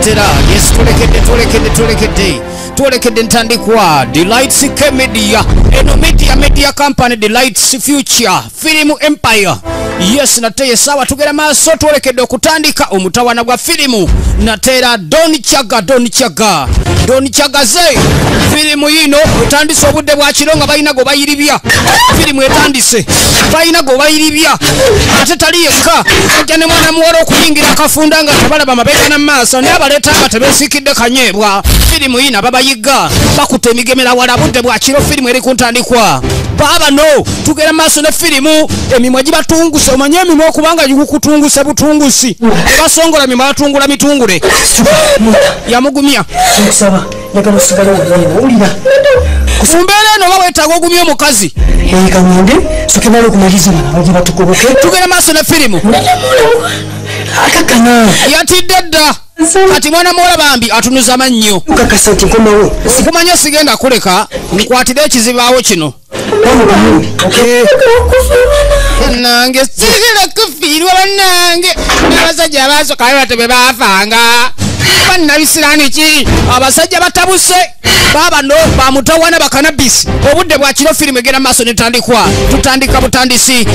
Natera yes, tulekedde twolekedde ntandikwa Delights K Media, eno media company Delights Future Film Empire. Yes, nate sawa tugera maaso twolekedde okutandika omutawana gwa filimu natera Don Chaga ze filimu yino etandise obudde bwa kiro nga balina go bayiribya. Filimu etandise balina go bayiribya, ate tali yekka ajja ne mwana muwala okuyingira akafunda nga tebalaba mabega na maaso, naye abaleeta nga tebeesikidde kanyeebwa. Filimu yino ababayiga bakutte emigemera wala budde bwa kiro, filimu eri ku ntandikwa. Baba no tugera maaso ne filimu emimwa gibatunguse, omanye emimwa okubanga gikukutunguse butungusi, basongola mimwa batungula mitungule. Yamugumya mbeera eno bawetaaga ogumya omukazi. Tugera maaso ne filimu yatidde dda. Kati mwana muwala bambi atunuza mannyo, okumanya sigenda kuleka nkwatire ekizibaawo kino. Nange sigenda kufiirwa bannange, n'abasajja abasooka batyo be baafanga bannabisiraani ki, abasajja batabuse baba no bamutawana bakanabisi. Obudde bwa kiro filimu egenda maaso netandikwa, tutandika butandisi.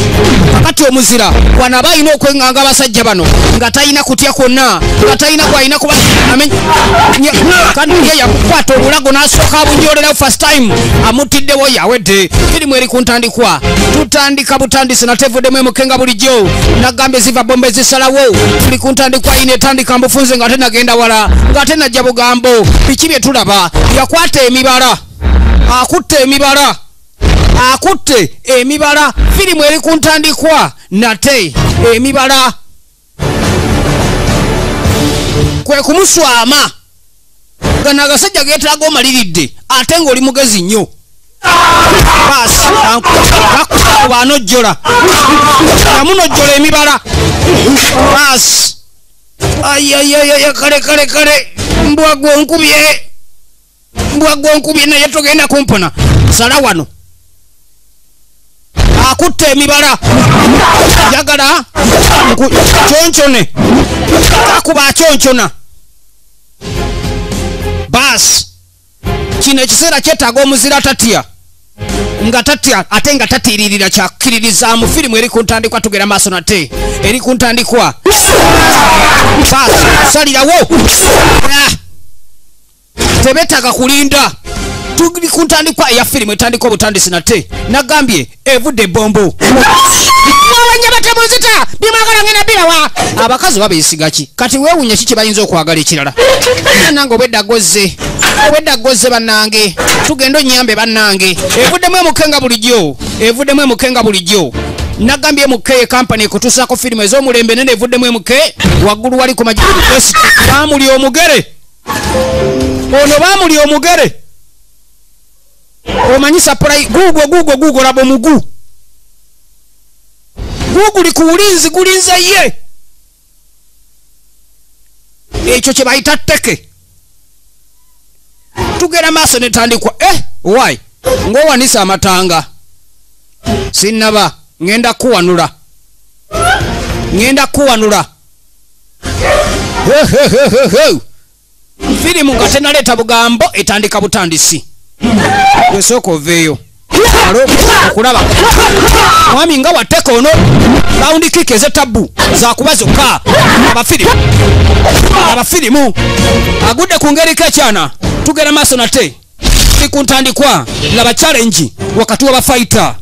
Kakati omuzira wano aba alina okweŋŋanga abasajja bano nga talina kutya kwonna, nga talina kwalina kuba kandi ye yakukwata obulago n'asooka abunyoolerawo first time amutiddewo yawedde. Filimu eri ku ntandikwa, tutandika butandisi natevuddemu emukenga bulijjo nagambye ziva bombe zisalawo. Tuli ku ntandikwa yino etandika mbufunze nga tenagenda wala, nga tenajja bugambo. Biki bye tulaba? Yakwata emibala, akutte emibala, akutte emibala. Filimu eri ku ntandikwa nate emibala kwe kumuswama. Gano agasajja geetaaga omaliridde ate ng'oli mugezi nnyo. Baasi anojjola yamunojjola emibala baasi. Ayayayaya, kale kale kale, mbwa gwonkubye, mbwa gwonkubye, naye togenda kumpona. Sala wano akutte emibala, njagala kyonkyone, akuba akyonkyona. Baasi kino ekiseera kyetaaga omuzira tatya, nga tatya ate nga tatiiririra kyakkiririzaamu. Firimu eri ku ntandikwa, tugera maaso nate eri ku ntandikwa. Baasi salirawo, tebeetaaga kulinda. Tuli ku ntandikwa eya firimu etandika obutandisi nate nagambye evudde ebombo. Mwawanya batemuzita bimwagala ngenda birawa. Abakazi babeesiga ki? Kati weewuunya ki kye bayinza okwagala ekirala? Nange obwedda gozze, obwedda gozze bannange, tugenda onnyambe bannange. Evuddemu emukenga bulijjo, evuddemu emukenga bulijjo. Nagambye MK company ekutuusaako firimu ez'omulembe nene, evuddemu MK waggulu wali ku majisi. Baamuli omugere ono, baamuli omugere. Omanyi supply guugwo guugwo laba omugu guguli ku bulinzi gulinze ye, ekyo kye bayita tteke. Tugera maaso netandikwa. Why ng'owanisa amatanga? Sinnaba, ŋŋenda kuwanula, ŋŋenda kuwanula. Firimu nga tenaleeta bugambo etandika butandisi. Wesooka oveeyo okulaba mwami nga watteka ono. Round kick ez'ettabbu zakuba zokka. Abafirimu agudde ku ngeriko ekyana. Tugera maaso nate tuli ku ntandikwa. Laba challenge wakati w'abafighter,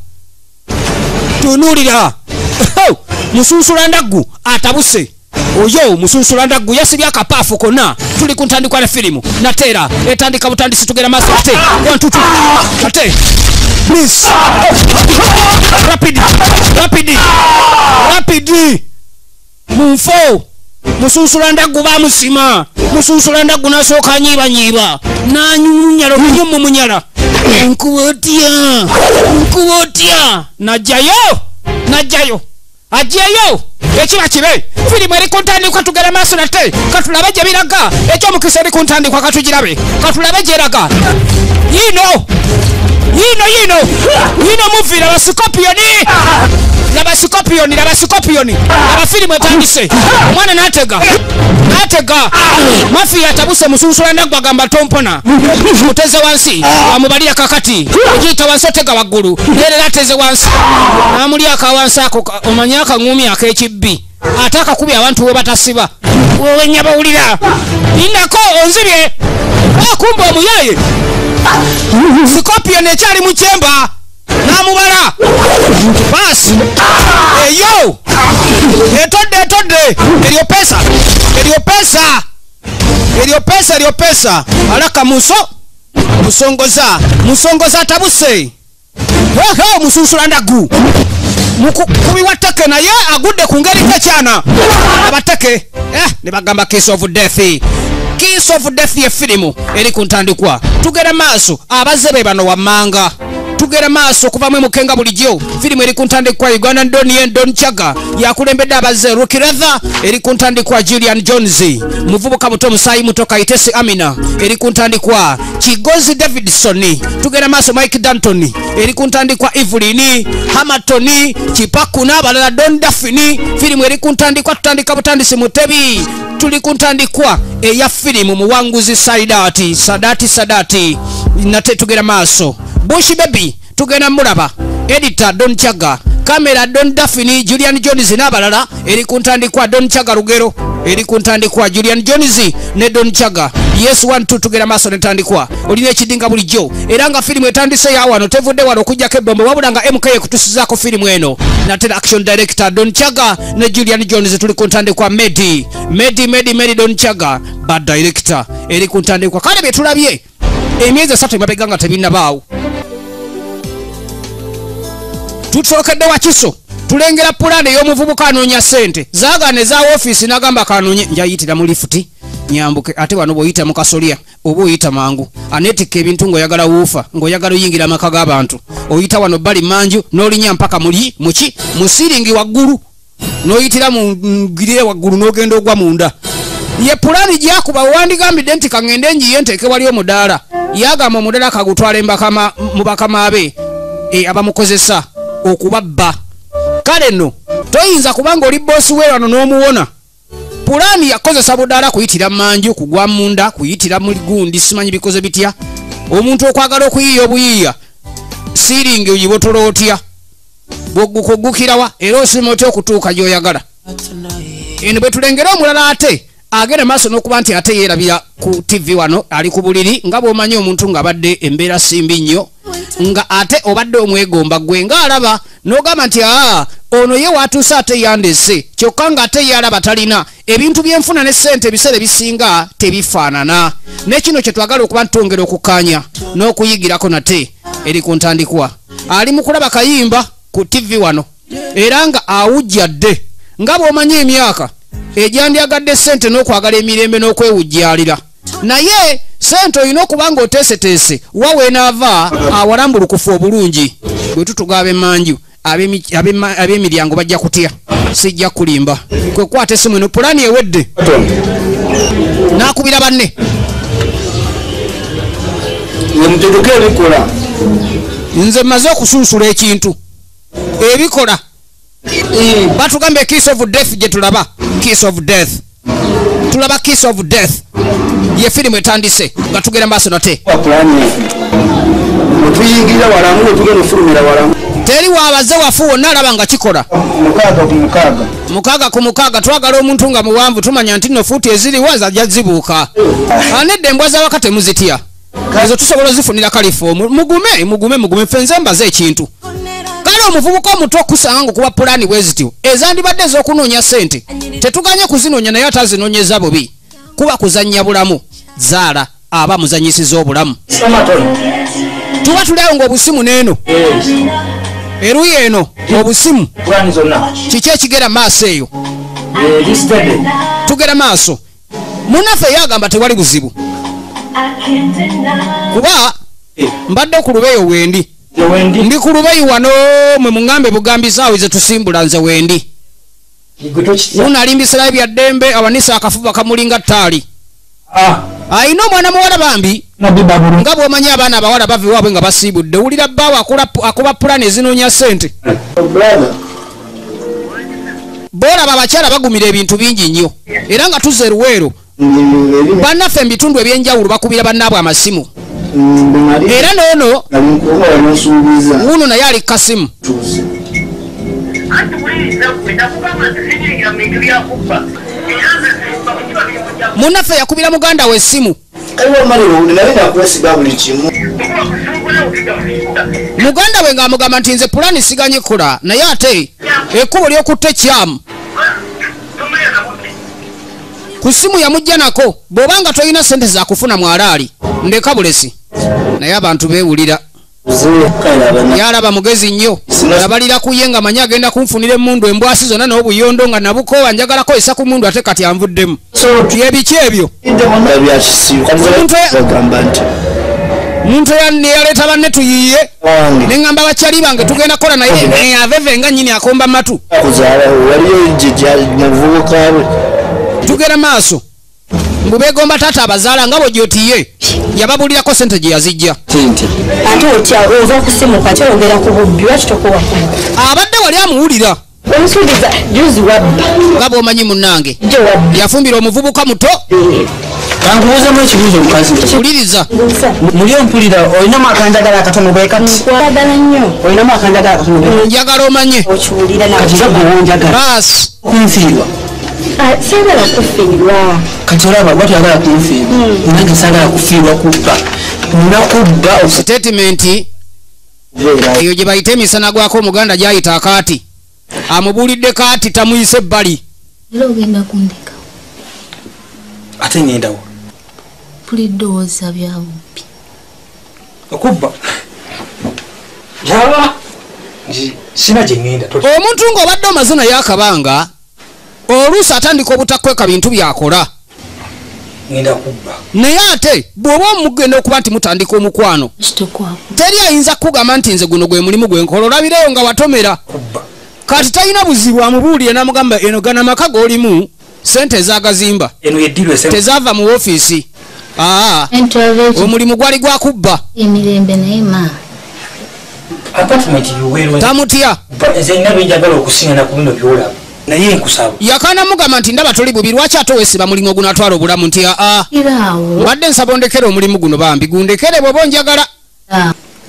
tunuulira musunsula ndaggu atabuse. Oyo musunsula ndaggu yasibye akapaafu konna. Tuli ku ntandikwa ne firimu nateera etandika butandisi. Tugera maaso nate 1 2 3 ate please rapid rapid rapid munfo. Musunsula ndaggu bamusima, musunsula ndaggu nasooka anyiibanyiiba nanyunyala omunyumu munyala. Nkuba otya, nkuba otya, najjayo najjayo ajjayo ekiba kibe. Firimu eri ku ntandikwa, tugera maaso nate katulabe gye biraga. Ekyomukisa eri ku ntandikwa, katugirabe, katulabe gyeraga. Yino Yino yino yino movie laba Scorpion, laba Scorpion, laba Scorpion, laba filimu etandise. Omwana n'atega, n'atega. Mafia atabuse musunsula ndagwa agamba tompona. Muteze wansi, amubalira kakati. Ogiyita wansi otega waggulu. Nerera ateze wansi. N'amulya akawansi ako, omanye akaŋŋumya ak'ekibbi. Ate akakubye abantu we batasiba. Wewe nnyabawulira. Linako onzibye. Akumba omuyaye. Scorpion ekyali mu kyemba. N'amubala. Basi. Eyo. Etodde etodde. Eriyo pesa. Eriyo pesa. Eriyo pesa, eriyo pesa. Alaka muso. Musongoza. Musongoza atabuse. Hehe musunsula ndagu. Mukubi wa teke naye agudde ku ngeri tekyana. Abateke. Ne bagamba Kiss of Death. Kiss of Death ye filimu eri ku ntandikwa. Tugera maaso abazze be bano wammanga. Tugera maaso kuva mwe mukenga bulijjo. Filimu eri ku ntandikwa Uganda Don Don Chaga yakulembedde abazze Rocky Leather eri ku ntandikwa Julian Jones. Muvubuka muto musayi muto Kaitesi Amina eri ku ntandikwa Kigozi Davidson. Tugera maaso Mike Danton eri ku ntandikwa Evelyn Hamatoni Chipaku n'abalala Don Daphne. Filimu eri ku ntandikwa tutandika butandisi Mutebi. Tuli ku ntandikwa eya filimu Muwanguzi Saidati Sadati Sadati. Nate tugera maaso Bush Baby tugenda mulaba. Editor Don Chaga, camera Don Daphne, Julian Jones n'abalala eri ku ntandikwa Don Chaga Rugero eri ku ntandikwa Julian Jones ne Don Chaga. Yes 1 2 tugera maaso netandikwa. Olina ekidinga bulijjo era nga filimu etandise ya wano tevudde wano okujjako ebbombo wabula nga MK ekutusizaako filimu eno. Nate action director Don Chaga ne Julian Jones tuli ku ntandikwa Medi Medi Medi Medi Don Chaga bad director eri ku ntandikwa. Kale bye tulabye emyezi 3 emabega nga tebinnabaawo. Tutookedde Wakiso tulengera pulaani ey'omuvubuka anoonya ssente zaagaana eza woofiisi n'agamba kanoonye njayitira mu lifuti nyambuke. Ate wano bw'oyita mu kasolya oba oyita mangu aneetikka ebintu ng'oyagala wuufa ng'oyagala oyingira amaka g'abantu oyita wano bbali manju n'olinnya mpaka muli muki mu siiringi waggulu n'oyitira mu ngirire waggulu n'ogenda ogwa munda. Ye pulaani gyakuba wandigambidde nti kaŋŋende njiye nteeke wali omudaala. Yagamba omudaala kagutwale mu bakama be abamukozesa okubabba. Kale nno toyinza kubanga oli boosi we wano n'omuwona. Pulaani yakozesa budaala kuyitira manju, kugwa munda, kuyitira mu gundi, simanyi bikoze bitya. Omuntu okwagala okuyiiya obuyiiya siiringi ogibotola otya, bw'oggukirawa era osima otya okutuuka gy'oyagala. Eno bwe tulengera omulala ate agenda maaso n'okuba nti ate yeerabira ku TV wano ali ku buliri nga bw'omanyi omuntu ng'abadde embeera simbi nnyo nga ate obadde omwegomba gwe ng'alaba n'ogamba nti aa ono ye watuuse ate yandese kyokka ng'ate ye alaba talina ebintu byenfuna ne ssente ebiseera ebisinga tebifaanana. Ne kino kye twagala okuba ntongera okukkaanya n'okuyigirako nate eri ku ntandikwa. Ali mu kulaba kayimba ku TV wano era nga awujjadde nga bw'omanyi emyaka ejandyagadde ssente n'okwagala emirembe n'okwewujjalira. Naye ssente olina okuba ng'oteeseteese wa weenaava awalambulukufu obulungi. Bwe tutugaba emmanju ab'emiryango bajja kutya, sijja kulimba. Kwe kwata essimu eno pulaani ewedde n'akubira banne. Nze mmaze okusunsula ekintu ebikola. Batugambye Kiss of Death gye tulaba. Kiss of Death tulaba Kiss of Death ye filimu etandise nga tugenda maaso nate. Teri wabaze wafu wonna alaba nga kikola. 6 ku 6 twagala omuntu nga muwanvu tumanya nti nno fuuti eziriwa zajja zibuuka. Anedda embwa z'awaka temuzitya ezo tusobola ozifunira kalifoomu. Mugume mugume mugume ffe nze mbaze ekintu. Kale omuvubuka omuto okusanga okuba pulaani bwe zityo ezandibadde ez'okunoonya ssente tetuganye kuzinoonya naye ate azinoonyeza bubi. Kuba kuzannya bulamu zaala aba muzannyisiza obulamu. Tuba tuli awo ng'obusimu n'eno eruyi eno obusimu kiki ekigera maaso eyo tugera maaso. Munnaffe yagamba tewali buzibu kuba mbadde ku lubeeyo wendi ndi ku lubeeyi wano mwe muŋŋambe bugambi zaawe ze tusimbula nze wendi. Unalimbisirayo bya ddembe awanisa akafuba kamulinga ttaali. Ayina omwana muwala bambi nga bw'omanyi abaana abawala bava ewaabwe nga basiibudde. Owulira bbaawe akuba pulani ezinoonya ssente. Boolaba abakyala bagumira ebintu bingi nnyo era nga tuzza eruweero bannaffe mu bitundu ebyenjawulo bakubira bannaabwe amasimu. Era noono wuno naye ali kasimu. Munnaffe yakubira muganda we essimu. Muganda we ng'amugamba nti nze pulani siganye kukola naye ate ekkubo ly'okutta ekyamu. Ku ssimu yamujja nako bw'obanga tolina ssente za kufuna mwalaali ndeka bulesi. Naye abantu beewulira. Yalaba mugezi nnyo nabalira ku ye nga manyi agenda kunfunira emmundu embwasi zonna n'obuyondo nga nabukoowa njagala kozesa ku mundu ate kati anvuddemu. Byebiki ebyo? Muntu yaleeta banne tuyiye ne ŋŋamba bakyali bange tugenda kukola naye aveve nga nnyini akomba matu. Tugenda maaso. Mbu beegomba taata abazaala nga bw'ogyotiye yababulirako ssente gye yazijja. Ate otya ova ku ssimu kati oyogera ku bubbi lwaki tokowa ku abadde wali amuwulira. Omusuubiza juzi wabba. Nga bw'omanyi munnange yafumbira omuvubuka muto. Kankubuuzamu ekibuuzo mukazi. Wuliriza. Muli ompulira olinamu akanjagala akatono bwe kati. Nkwagala nnyo. Olinamu akanjagala akatono bwe kati. Njagala omanye. Okiwulira nawe. Kati nga gwe wonjagala. Baasi. Kunfiirwa. Saagala kufiirwa. Kati olaba lwaki oyagala kunfiirwa? Nange saagala kufiirwa kubba. Nakubba. Sitatimenti eyo gye bayita emisana gwako omuganda gy'ayita akaati. Amubuulidde kaati tamuyise ebbali. Era ogenda kundeka. Ate ŋŋendawo. Mpulidde owozza bya bubbi. Okubba? Yaba sina gye ŋŋenda. Omuntu ng'obadde omaze naye akabanga oluusi atandika obutakweka bintu by'akola. Ŋŋenda kubba. Naye ate bw'oba omugenda okuba nti mutandika omukwano teri ayinza kukugamba nti nze guno gwe mulimu gwe nkola olabireyo nga watomera. Kati talina buzibu amubuulire n'amugamba eno gana maka g'olimu ssente ezaagazimba tezaava mu woofiisi. Omulimu gwali gwa kubba. Emirembe naye ma. Tamutya. Nze nina bye njagala okusinga ku bino by'olaba. Naye nkusaba. Yakana mugamba nti ndaba toli bubi lwaki ate weesiba mulimu ogunaatwala obulamu nti aa. Mbadde nsaba ondekere omulimu guno bambi gundekere bw'oba onjagala.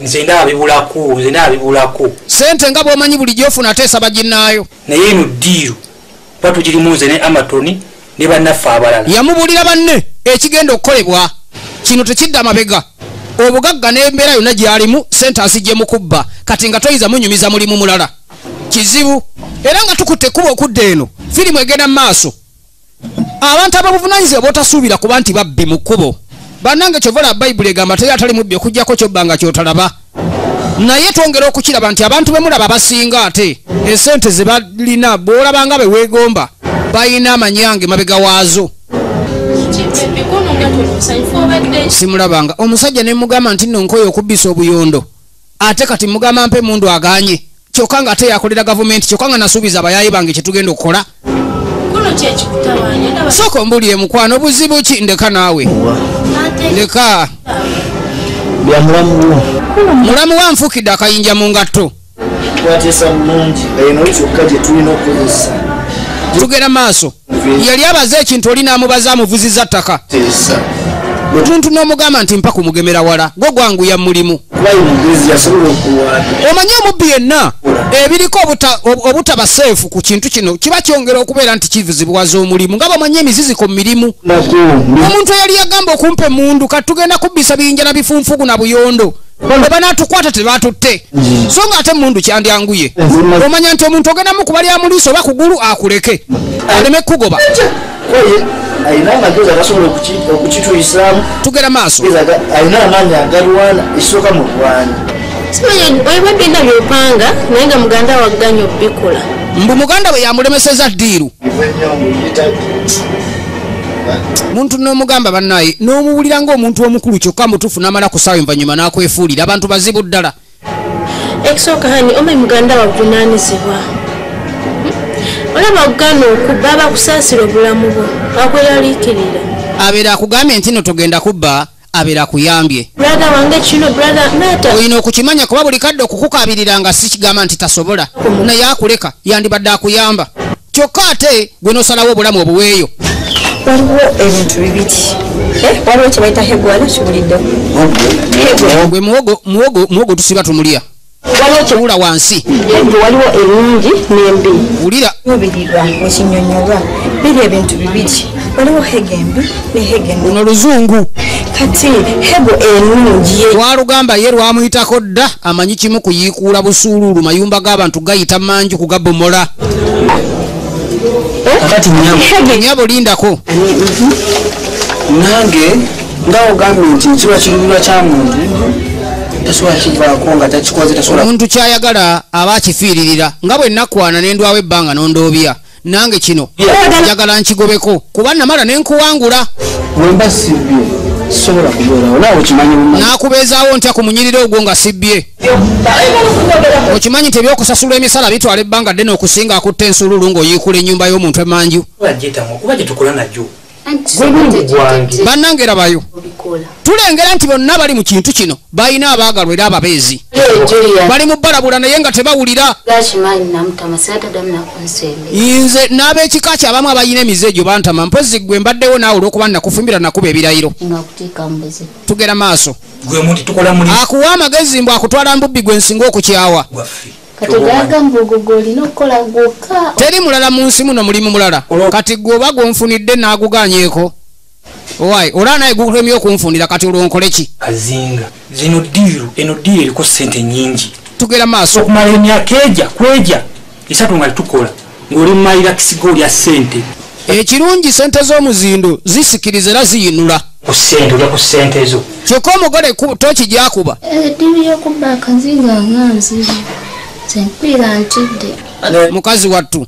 Nze ndaba bibulako. Ssente nga bw'omanyi buli gy'ofuna ate esaba ginnaayo. Naye eno ddiiru kuba tugirimu nze ne Amatoni ne bannaffe abalala. Yamubuulira banne ekigenda okukolebwa. Kino tekidda mabega. Obugagga n'embeera yonna gy'alimu ssente azijje mu kubba kati nga toyinza munyumiza mulimu mulala. Kizibu. Era nga tukutte ekkubo okudda eno firimu egenda mu maaso. Abantu ababuvunaanyizibwa b'otasuubira kuba nti babbi mu kkubo. Bannange kyova olaba Bayibuli egamba teri atali mubbi okuggyako ky'obba nga ky'otalaba. Naye twongera okukiraba nti abantu be mulaba basinga ate essente ze balina bw'olaba nga be weegomba balina amanyange mabega waazo. Simulabanga omusajja ne mugamba nti nno nkoye okubbisa obuyondo ate kati mugamba mpe mundu aganye kyokka nga ate yakolera gavumenti kyokka nga nasuubiza abayaayi bange kye tugenda okukola. Sooka ombuulire mukwano buzibu ki ndeka naawe. Ndeka. Mulamu wa nfuukidde akayinja mu ngatto. Tugenda maaso. Yali abaze ekintu oli n'amubaza amuvuziza ttaka. Omuntu n'omugamba nti mpa kumugemera wala gwo gwanguya mulimu. Omanyi omubbi yenna ebiriko obutaba seefu ku kintu kino kiba kyongera okubeera nti kivuzibwaza omulimu nga bamanyi emiziziko mu mirimu. Omuntu eyali yagamba okumpa emmundu kati tugenda kubbisa biyinja na bifunfugu na buyondo bwe banaatukwata tebaatutte so nga ate emmundu kyandyanguye. Omanya nti omuntu ogenda mukuba lya muliiso oba kugulu akuleke aleme kugoba. Alina amagezi agasobola okukituyisaamu. Tugera maaso. Alina amaanyi agalwana ekisooka mu lwanyi. Oyibadde nga byopanga naye nga muganda wagganya obbikola. Mbu muganda we yamulemeseza ddiiru. Muntu n'omugamba bannaye n'omuwulira ng'omuntu omukulu kyokka mutuufu n'amala kusaawa envannyuma n'akwefuulira. Abantu bazibu ddala. Ekisooka hani omanyi muganda wavunaanyizibwa. Olaba okugaana okubba abakusaasira obulamu bwo akweraliikirira. Abeera akugambye nti no togenda kubba, abeera akuyambye. Brother wange kino, brother nata. Olina okukimanya kuba buli kadde okukukabirira nga si kigamba nti tasobola, naye akuleka yandibadde akuyamba. Kyokka ate gwe n'osalawo obulamu obuweeyo. Waliwo ebintu bibiri. Waliwo kye bayita hegwana kibuliddeko. Gwe muwogo tusiba tumulya. Wula wansi. Hegwe waliwo ennungi n'embi. Wulira. Lubirirwa wekinyonyolwa. Biri ebintu bibiri. Waliwo hege embi ne hege ennungi. Luno luzungu. Kati hego ennungi ye. Twalugamba ye lwamuyitako dda amanyi kimu kuyiikuula busuuluulu mayumba g'abantu gayita manju kugabomola. Kakati nyabo lindako. Nange nga ogambye nti kiba kiruubirwa kya muntu tasobola kivaako nga takikoze tasobola. Omuntu ky'ayagala aba akifiiririra nga bwe nnakwana ne ndwawo ebbanga n'ondoobya. Nange kino njagala nkigobeko kuba namala ne nkuwangula. Bwe mba sibbye sisobola kubeerawo naawe okimanyi bumanyi. Naakubeezaawo ntya ku munyiriro ogwo nga sibbye? Okimanyi nti ebyokusasula emisala bitwala ebbanga ddene okusinga akutta ensululu ng'oyiikula ennyumba y'omuntu emanju. Kuba gye tukola nagyo. Bannange rabayo. Tulengera nti bonna bali mu kintu kino balina abaagalwa era ababeezi. Bali mu bbalabula naye nga tebawulira. Nze n'ab'ekika kye abamu abalina emize egyo bantama mpozzi gwe mbaddewo naawe olw'okuba nakufumbira nakuba ebirayiro. Tugera maaso. Akuwa amagezi mbu akutwala mbubbi gwe nsinga okukyawa. Teri mulala mu nsi muno mulimu mulala. Kati gwe oba gw'onfunidde n'agugaanyeeko. Owaaye, olaba naye gukulemye okunfunira kati olwo nkole ki? Kazinga, zino ddiiru, eno ddiiru eriko ssente nnyingi. Tugera maaso. Okumala emyaka eja, kweja, esatu nga tukola, ng'oli mu mayira kisigo olya ssente. Ekirungi ssente z'omuzindo zisikiriza era ziyinula. Ku ssente, olya ku ssente ezo. Kyokka omugole tooki gy'akuba. Eddiiru y'okubba akazinga nga nzibu. Mukazi wattu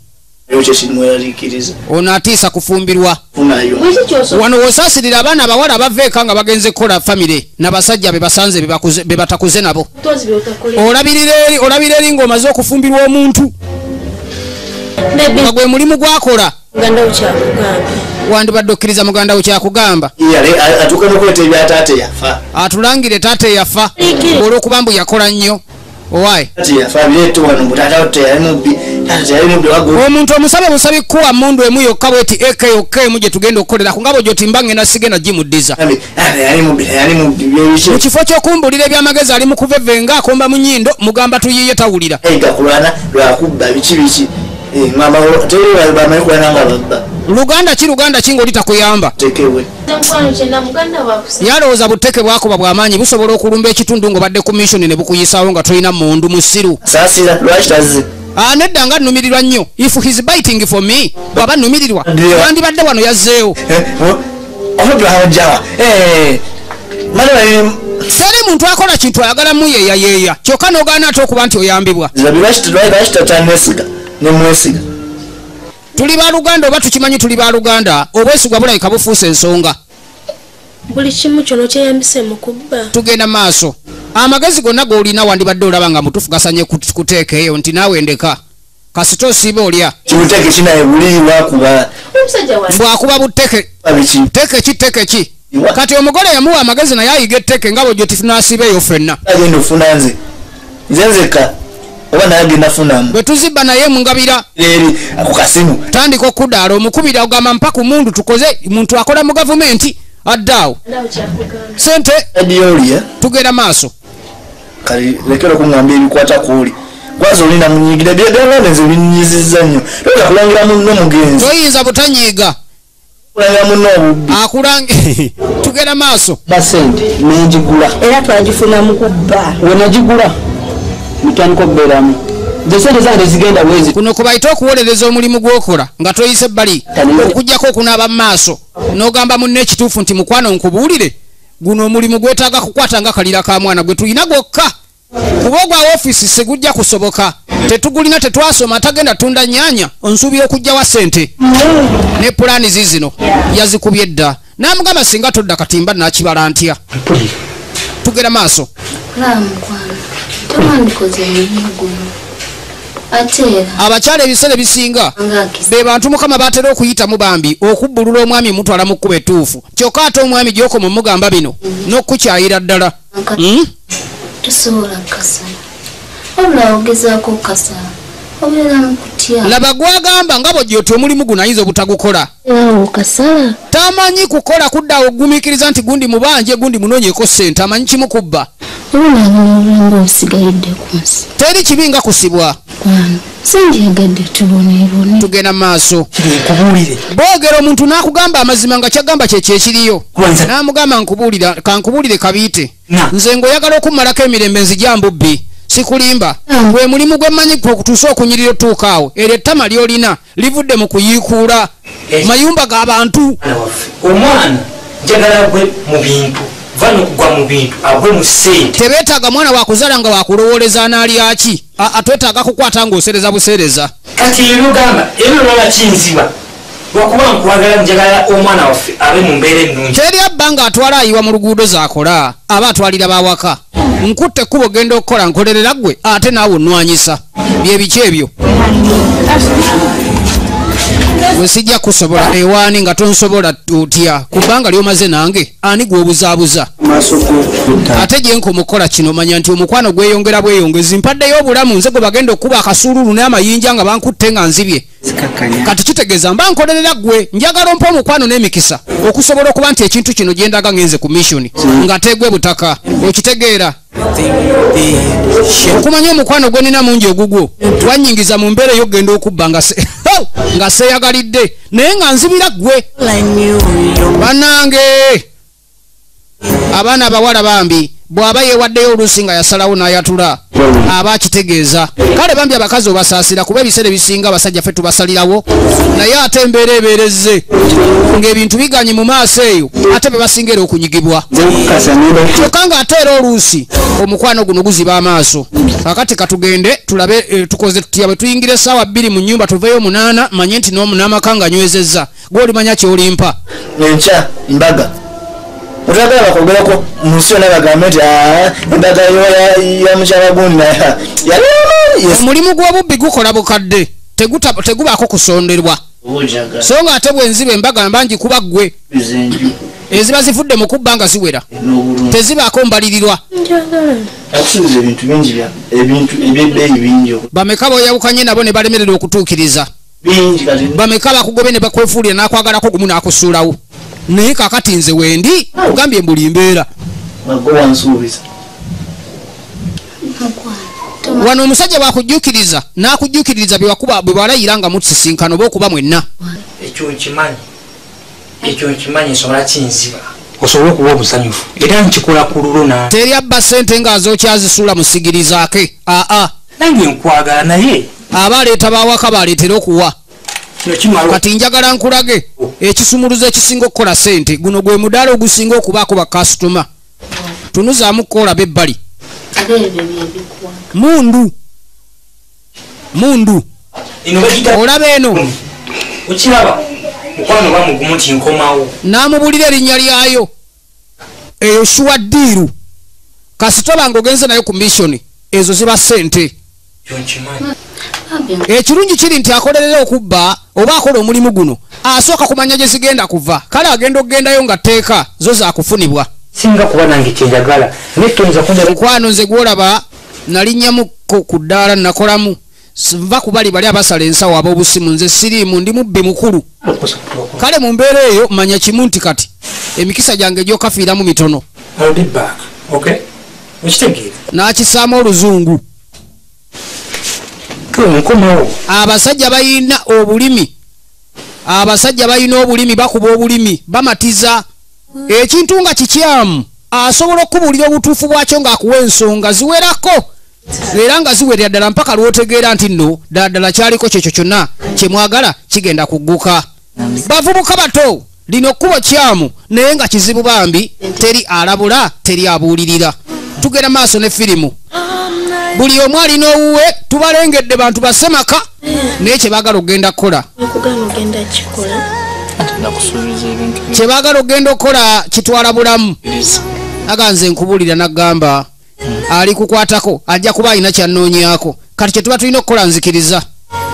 ono atiisa kufumbirwa. Wano w'osaasirira abaana abawala abava eka nga bagenze kukola famire n'abasajja be basanze be batakuze nabo. Olabirira eri ng'omaze okufumbirwa omuntu nga gwe mulimu gw'akola. Wandibadde okkiriza muganda wo kyakugamba. Atulangire taata eyafa olw'okuba mbu yakola nnyo. Owaaye. Omuntu omusabe busabi kuwa mundu emu yokka bweti eke yokka emu gye tugenda okukolera ku ngabo gy'otimba ngenda sigenda gimuddiza. Mu kifo ky'okumbulira ebyamagezi ali mu kuvevenga akomba mu nnyindo mugamba tuyiye tawulira. Luganda ki ng'oli takuyamba. Yalowooza buteke bwakuba bw'amaanyi busobola okulumba ekitundu ng'obadde ku mission ne bukuyisaawo nga tolina mundu musiru. Nedda nga nnumirirwa nnyo. If he's biting for me, bw'aba nnumirirwa wandibadde wano yazzeewo. Teri muntu akola kintu ayagala muyeeyayeeya kyokka n'ogaana ate okuba nti oyambibwa. Tuli baluganda oba tukimanyi tuli baluganda, obwesigwa bulabika bufuuse ensonga. Buli kimu kyono kyeyambise mu kubba. Tugenda maaso. Amagezi gonna g'olina wandibadde olaba nga mutuufu gasanye kuteeka eyo nti naawe ndeka. Kasita osiiba olya. Bw'akuba buteke. Tteke ki tteke ki? Kati omugole yamuwa amagezi naye ayiga etteke nga bw'ojjo tunaasiba eyo ffenna. Bwe tuzibba naye mungabira. Tandika okuddaala omukubira ogamba mpa ku mundu tukoze muntu akola mu gavumenti addaawo. Ssente tugenda maaso. Toyinza butanyiiga. Akulange tugenda maaso. Era twagifuna mu kubba. Kuno kubayita okuwolereza omulimu gw'okola nga toyise ebbali okuggyako okunaaba mu maaso n'ogamba munne ekituufu nti mukwano nkubuulire guno omulimu gwetaaga kukwata nga kalira ka mwana gwe tulina gwokka kuba ogwa woofiisi sigujja kusoboka tetugulina tetwasoma tagenda tunda nnyaanya onsuubira okuggyawa ssente ne pulaani ziizino yazikubye dda n'amugamba singa todda katimba naakibala ntya. Tugera maaso. Abakyala ebiseera ebisinga be bantu Mukama batera okuyitamu bambi okubbulula omwami mutwala mu kkubo ettuufu. Kyokka ate omwami gy'okoma omugamba bino n'okukyayira ddala. Tosobola kukasala. Wabula ogezaako okukasala. Obeera mu kutya. Laba gw'agamba nga bw'ojja oti omulimu guno ayinza obutagukola. Okasala. Tamanyi kukola kudda ogumiikiriza nti gundi mubanje gundi munoonyeeko ssente, amanyi kimu kubba. Wabula n'obulamu obusigalidde ku nsi. Teri kibi nga kusibwa. Sandyagadde tuboneebone. Tugenda mu maaso. Boogera omuntu n'akugamba amazima nga kyagamba kye kyekiriyo. N'amugamba nkubuulira, kankubuulire kabiite. Nze ng'oyagala okummalako emirembe nzija mbubbi. Sikulimba. Gwe mulimu gwe mmanyi okutuusa okunyirira otuuka awo. Eryo ettama ly'olina livudde mu kuyiikuula mayumba g'abantu. Omwana njagala agwe mu bintu. Va n'okugwa mu bintu, agwe mu ssente. Tebeetaaga mwana wakuzaala nga wakulowooleza anaalyaki. Atwetaaga kukwata ng'osereza buseereza. Kati ebyo gamba, ebyo lwala kinziba. Lwakuba nkwagala njagala omwana waffe abe mu mbeera ennungi. Teri abba ng'atwala ayiwa mu luguudo z'akola, aba atwalira bawaka. Nkutte ekkubo genda okukola nkolerera ggwe ate naawe onnwanyisa. Bye biki ebyo? Gwe sijja kusobola ewaani nga tonsobola otya kubanga ly'omaze nange ani gw'obuzaabuza. Ate gye nkoma okukola kino manya nti omukwano gweyongera bweyongezi, mpaddeyo obulamu nze gwe bagenda okuba akasuululu n'amayinja nga bankutte nga nzibye. Kati kitegeeza mba nkolerera ggwe, njagala ompa omukwano n'emikisa okusobola okuba nti ekintu kino gye ndaga ngenze ku mission nga tegwe butaka. Okitegeera okumanya omukwano gwe nina mungi ogugwo wannyingiza mu mbeera ey'okugenda okubba nga seeyagalidde naye nga nzibira ggwe. Bannange abaana abawala bambi bw'aba yeewaddeyo oluusi nga yasalawo n'ayatula aba akitegeeza. Kale bambi abakazi obasaasira kuba ebiseera ebisinga abasajja ffe tubasalirawo, naye ate embeera ebeerezze ng'ebintu biganye mu maaso eyo ate be basinga era okunyigibwa. Kyokka ng'ate era oluusi omukwano guno guziba amaaso. Kakati katugende tulabe tukoze tutya bwe tuyingira essaawa 2 mu nnyumba tuveeyo 8 manye nti n'amaka nga nywezezza gw'olimanya ky'olimpa. Enkya mbaga. Otwagala bakwogerako mu nsi yonna bagambe nti embaga ya mukyala gundi yali amaanyi. Omulimu gw'obubbi gukola bukadde tegubaako kusonderwa. So nga ate bwe nziba embaga mba ngikuba ggwe. Eziba zivudde mu kubba nga ziwera tezibaako mbalirirwa. Akusuubiza ebintu bingi ebintu eby'ebbeeyi bingi. Bameka b'oyawukanye nabo ne balemererwa okutuukiriza. Bameka bakugobye ne bakwefuulira n'akwagalako gumu n'akusuulawo. Naye kaakati nze wendi ogambye mbuli mbeera. Wano omusajja bw'akujjuukiriza n'akujjuukiririza bye wakuba bwe walayira nga mutusisinkana oba okuba mwenna. Ekyo nkimanyi. Ekyo nkimanyi nsobola kinziba. Osobole okuba omusanyufu era nkikola ku lulwo na. Teri abba ssente ng'azokyazisuula musigirizaake. Aa. Nange nkwagala naye. Aba aleeta bawaka baleetera okuwa. Kati njagala nkulage ekisumuluzo ekisinga okukola ssente guno gwe mudaala ogusinga okubaako bakasitoma. Tunuzaamu kukola b'ebbali. Mundu. Mundu. Olaba eno. Okiraba mukwano bamugumu nti nkomawo. N'amubulira erinnya lyayo. Eyo shuwa ddiiru. Kasitoma ng'ogenze nayo ku mission ezo ziba ssente. Ekirungi kiri nti akolerera okubba oba akola omulimu guno asooka kumanya gye zigenda kuva. Kale agenda okugendayo nga tteeka zo zaakufunibwa. Singa kuba nange kye njagala naye toyinza kunjagala. Mukwano nze gw'olaba nalinnyamu ku ddaala nakolamu. Nva ku bali bali abasala ensawo ab'obusimu nze siriimu ndi mubbi mukulu. Kale mu mbeera eyo manya kimu nti kati emikisa gyange gy'okafiiramu mitono. I'll be back, okay? Okitegeera. N'akisaamu oluzungu. Abasajja balina obulimi. Abasajja balina obulimi bakuba obulimi bamatiza ekintu nga kikyamu asobola okubuulira obutuufu bwakyo ng'akuwa ensonga ziwerako era nga ziwerera ddala mpaka lw'otegeera nti nno ddala ddala kyaliko kyekyo kyonna kye mwagala kigenda kugguka. Bavubuka bato lino kkubo kyamu naye nga kizibu bambi teri alabula teri abuulirira. Tugenda maaso ne firimu. Buli omu alina owuwe tubalengedde bantu basemaka naye kye baagala okugenda kukola. Kye baagala okugenda okukola kitwala bulamu. Aga nze nkubuulira n'agamba ali kukwatako ajja kuba alina ky'annoonyaako. Kati kye tuba tulina okukola nzikiriza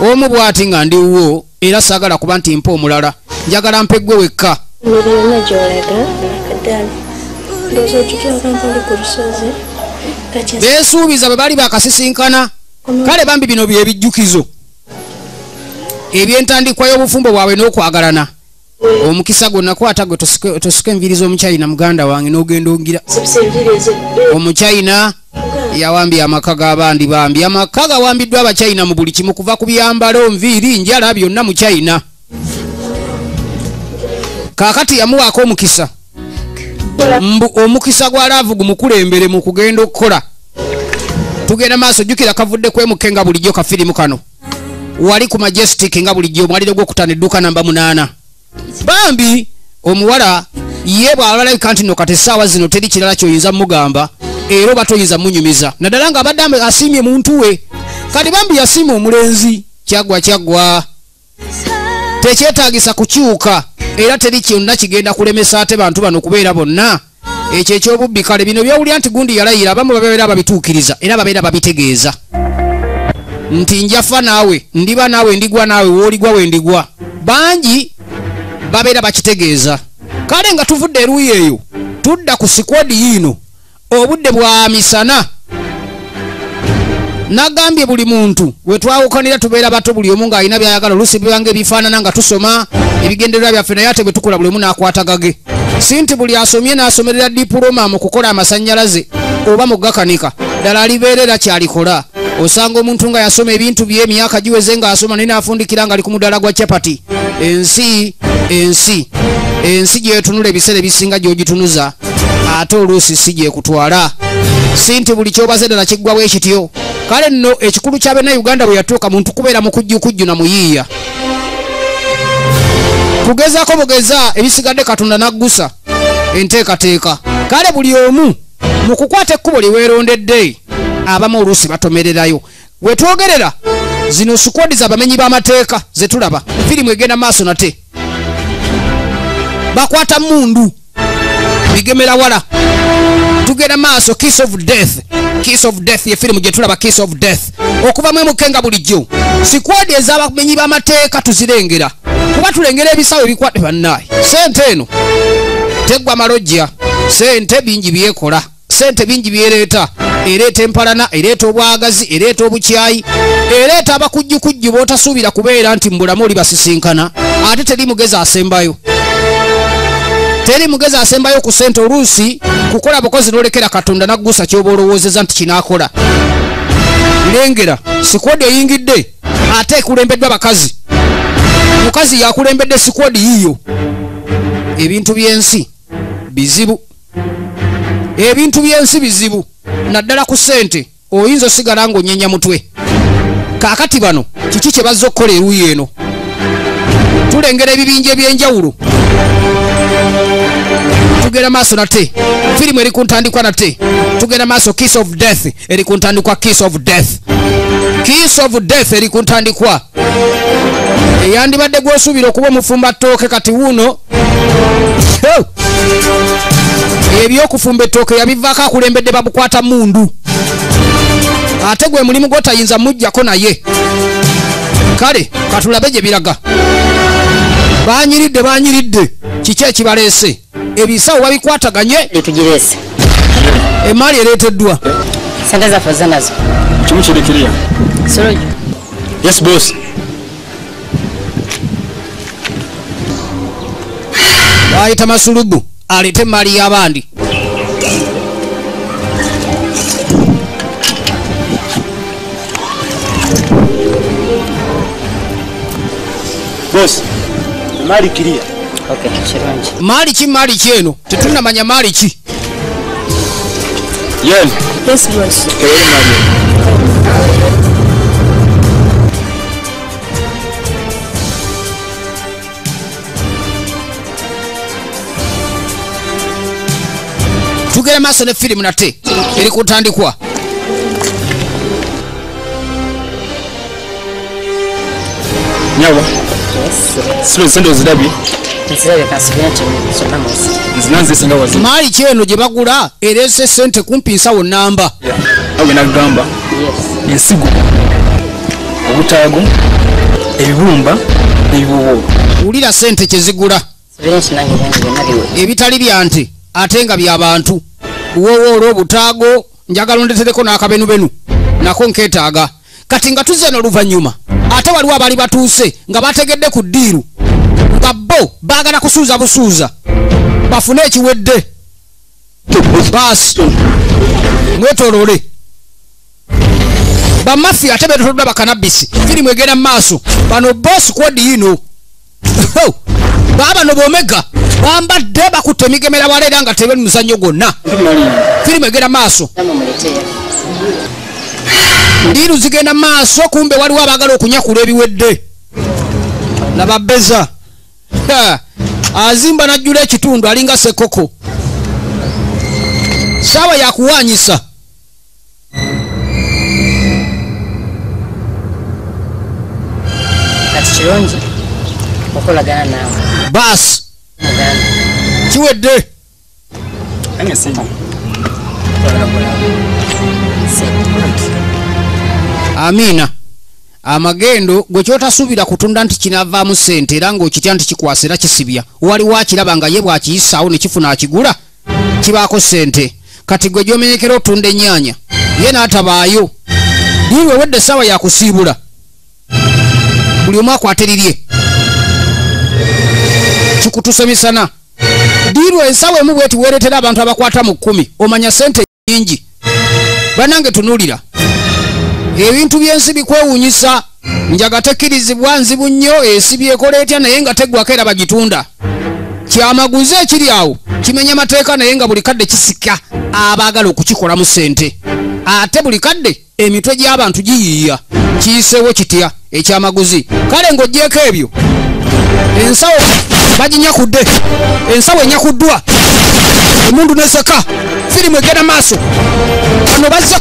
omu bw'ati nga ndi wuwo, era saagala kuba nti mpa omulala, njagala mpe ggwe wekka. Mmere yonna gy'olaga akaddaala ndowooza okitwala mpali ku lusozi. Beesuubiza bwe bali bakasisinkana. Kale bambi bino bye bijjukizo ebyentandikwa y'obufumbo bwabwe n'okwagalana. Omukisa gwonna kwata gwe tosuka enviiri z'omuchina muganda wange n'ogenda ongira. Omuchina yawambye amaka g'abandi bambi. Amaka gawambiddwa abachina mu buli kimu, kuva ku byambalo, nviiri, njala, byonna muchina. Kaakati yamuwaako omukisa. Mbu omukisa gwa laavu gumukulembere mu kugenda okukola. Tugenda maaso, jjukira kavudde kwemuke nga bulijjo kafirimu kano. Wali ku Majestic nga bulijjo, omwaliro gw'okutaano edduuka namba 8. Bambi omuwala ye bw'abalabika nti nno kati essaawa zino teri kirala ky'oyinza mugamba, era oba toyinza munyumiza, naddala ng'abadde asiimye muntu we. Kati bambi yasiima omulenzi, kyaggwa kyaggwa, tekyetaagisa kukyuka, era teri kyonna kigenda kulemesa ate bantu bano kubeera bonna. Ekyo eky'obubbi kale bino by'owulira nti gundi yalayira, abamu babeera babituukiriza era babeera babitegeeza nti njafa naawe, ndiba naawe, ndigwa naawe, w'oligwa wendigwa. Bangi babeera bakitegeeza. Kale nga tuvudde eruuyi eyo tudda ku sikwodi yiino. Obudde bwa misana. Nagambye buli muntu we twawukanira tubeera bato, buli omu ng'alina by'ayagala, oluusi biba ebifaanana nga tusoma ebigendererwa byaffe, naye ate bwe tukula buli omu n'akwata gage. Si nti buli asomye n'asomerera dipuloma mu kukola amasannyalaze oba mu gakanika, ddala alibeerera kyalikola. Osanga omuntu nga yasoma ebintu bye emyaka giweze ng'asoma naye n'afundikira ng'ali ku mudaala gwa capati. Ensi ensi ensi gy'etunula ebiseera ebisinga gy'ogitunuza, ate oluusi si gy'ekutwala. Si nti buli ky'obaze ddala kiggwa bwe kityo. Kale nno ekikulu kya Bannayuganda bwe yatuuka muntu kubeera mukujjukujju na muyiiya, kugezaako bugeza ebisigadde Katonda n'aggusa enteekateeka. Kale buli omu mu kukwata ekkubo lye weerondedde, abamu oluusi batomererayo. We twogerera zino sikwodi z'abamenyi b'amateeka ze tulaba. Firimu egenda maaso nate, bakwata mundu bigemera wala. Tugenda maaso, Kiss of Death. Kiss of Death ye firimu gye tulaba, Kiss of Death. Okuva mu mukenga bulijjo sikwodi ez'abamenyi b'amateeka tuzirengera, kuba tulengera ebisawo ebikwate bannaaye. Sente eno teggwa malojja, sente bingi byekola, sente bingi byereeta. Ereeta empalana, ereeta obwagazi, ereeta obukyayi, ereeta abakujjukujju b'otasuubira kubeera nti mu bulamu oli basisinkana. Ate teri mugezi asembayo, teri mugezi asembayo ku sente. Oluusi kukola bukozi n'olekera Katonda n'aggusa ky'oba olowoozezza nti kinaakola. Lengera sikwodi eyingidde ate ekulembeddwa bakazi. Mukazi yakulembedde sikwodi yiyo. Ebintu by'ensi bizibu, ebintu by'ensi bizibu, naddala ku ssente oyinza osigala ng'onyenya mutwe. Kaakati bano kiki kye bazze okukola eruuyi eno? Tulengera ebibinja eby'enjawulo. Tugenda maaso nate, firimu eri ku ntandikwa nate. Tugenda maaso, Kiss of Death eri ku ntandikwa. Kiss of Death, Kiss of Death eri ku ntandikwa. Eyandibadde gw'osuubira okuba omufumba ttooke, kati wuuno ebyokufumba ettooke yabivaako, akulembedde babukwata mundu. Ate gwe mulimu gw'otayinza mujjako naye. Kale katulabe gye biraga. Banyiridde, banyiridde. Kiki ekibaleese? Ebisawo babikwataganye, Tugirese. emaali ereeteddwa. Sente zaffe ozze nazo. Kimu kiri kiriya. Suluju. Yes boss. Bayita Masulubu aleete emaali y'abandi. Boss, emaali kiriya. Okay, kirungi. Maali ki? Maali ki eno? Tetunnamanya maali ki. Yen. Yes boss. Kebere emaali. Tugenda maaso ne firimu nate eri ku ntandikwa. Nyawa. Silo sente ozirabye? Nzirabye, kansubire nti zonna mwezi. Nzina nze singa wazi. Maali ki eno gye bagula ereese sente kumpi nsawo namba? Awe nagamba. Yes. Ensigo. Obutaago, ebibumba n'ebibubuulo. Wulira sente kyezigula. Nsubire nti nange ebyange byonna biwedde. Ebitali bya nte ate nga bya bantu. Buwoowoolo, obutaago, njagala ondetereko n'akabenubenu nako nkeetaaga. Kati nga tuzze n'oluvannyuma ate waliwo abaali batuuse nga bategedde ku ddiiru nga bo baagala kusuuza busuuza bafune ekiwedde. Baasi mwetooloole bamafiya ate beetooloddwa bakanabisi. Firimu egenda mu maaso. Bano boss kodi yino baabano bomega bambadde bakutte emigemera wala era nga tebali muzannyo gwonna. Firimu egenda mu maaso. Ddiiru zigenda mu maaso. Kumbe waliwo abaagala okunyakula ebiwedde. Laba beza azimba n'ajjula ekitundu alinga sekoko. Saawa yakuwanyisa. Kati kirungi okolagana naawe. Baasi kiwedde. Amiina. Amagendo gwe kyotasuubira kutunda nti kinavaamu ssente era ng'okitya nti kikwasa era kisibya. Waliwo akiraba nga ye bw'akiyisaawo ne kifuna akigula kibaako ssente. Kati gwe gy'omenyekera otunda ennyaanya ye n'atabaayo. Ddiiru ewedde essaawa yakusiibula. Buli omu akwate lirye. Kikutuse misana. Ddiiru ensawo emu bw'eti weereetera abantu abakwata mu 10 omanya ssente nnyingi. Bannange tunuulira. Ebintu by'ensi bikwewuunyisa. Njaga tekkirizibwa nzibu nnyo ensi ekola etya naye nga teggwako era bagitunda. Kyamaguzi ekiri awo kimenya mateeka naye nga buli kadde kisika abaagala okukikolamu ssente. Ate buli kadde emitwe gy'abantu giyiiya. Kiyiseewo kitya ekyamaguzi? Kale ng'oggyeko ebyo ensawo baginyakudde. Ensawo enyakuddwa. Emundu n'eseka. Firimu egenda maaso. Bano bazze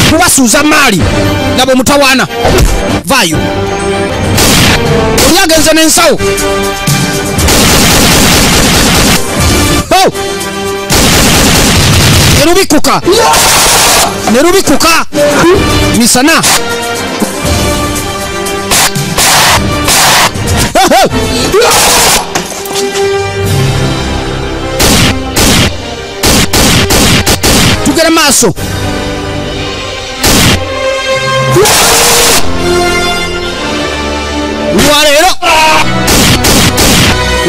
kubasuuza maali. Laba omutawaana. Vaayo. Oli agenze n'ensawo. Oh! Nerubikuka. Nerubikuka. Misana. Tugere maaso. Lwaleero.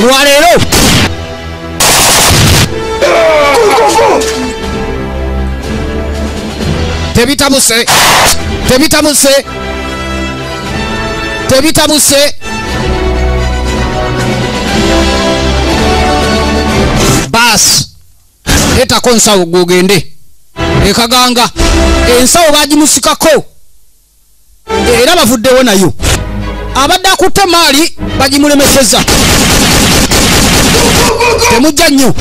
Lwaleero. Tebitabuse. Tebitabuse. Tebitabuse. Baasi leetako nsawo gw'ogende ekaganga. Ensawo bagimusikako era bavuddewo nayo. Abadde akutte maali bagimulemeseza. Temujja nnyo.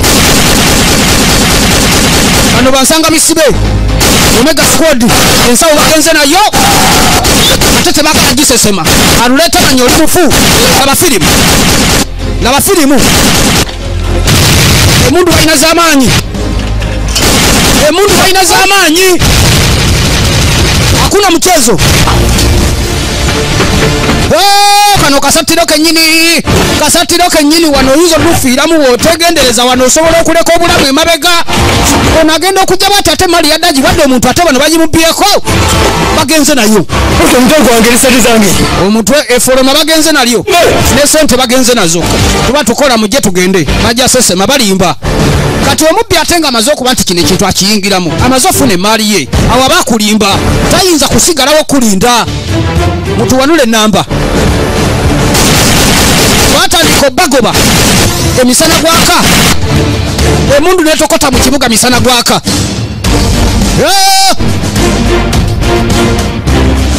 Bano bansanga misibe. Omega squad ensawo bagenze nayo ate tebaagala gisesema. Aluleeta manya oli mufu. Laba firimu. Laba firimu. Emundu balina z'amaanyi. Emundu balina z'amaanyi. Hakuna mchezo. Oh, kano kasattiro kennyini. Kasattiro kennyini wano oyinza okufiiramu bw'otegendereza. Wano osobola okuleka obulamu emabega. Ono agenda okujja bw'ati ate mali yadde agiwadde omuntu ate bano bagimubbyeko. Bagenze nayo. Omutwe gwange ne ssente zange. Omutwe efoloma bagenze nalyo. Ne ssente bagenze nazo. Tuba tukola mujje tugende. Bajja sesema balimba. Kati omubbi ate nga amaze okuba nti kino ekintu akiyingiramu. Amaze ofuna emaali ye. Awo aba akulimba. Tayinza kusigalawo kulinda. Mutuwanule ennamba. Batandika obbagoba. Emisana gwaka. Emundu n'etokota mu kibuga misana gwaka.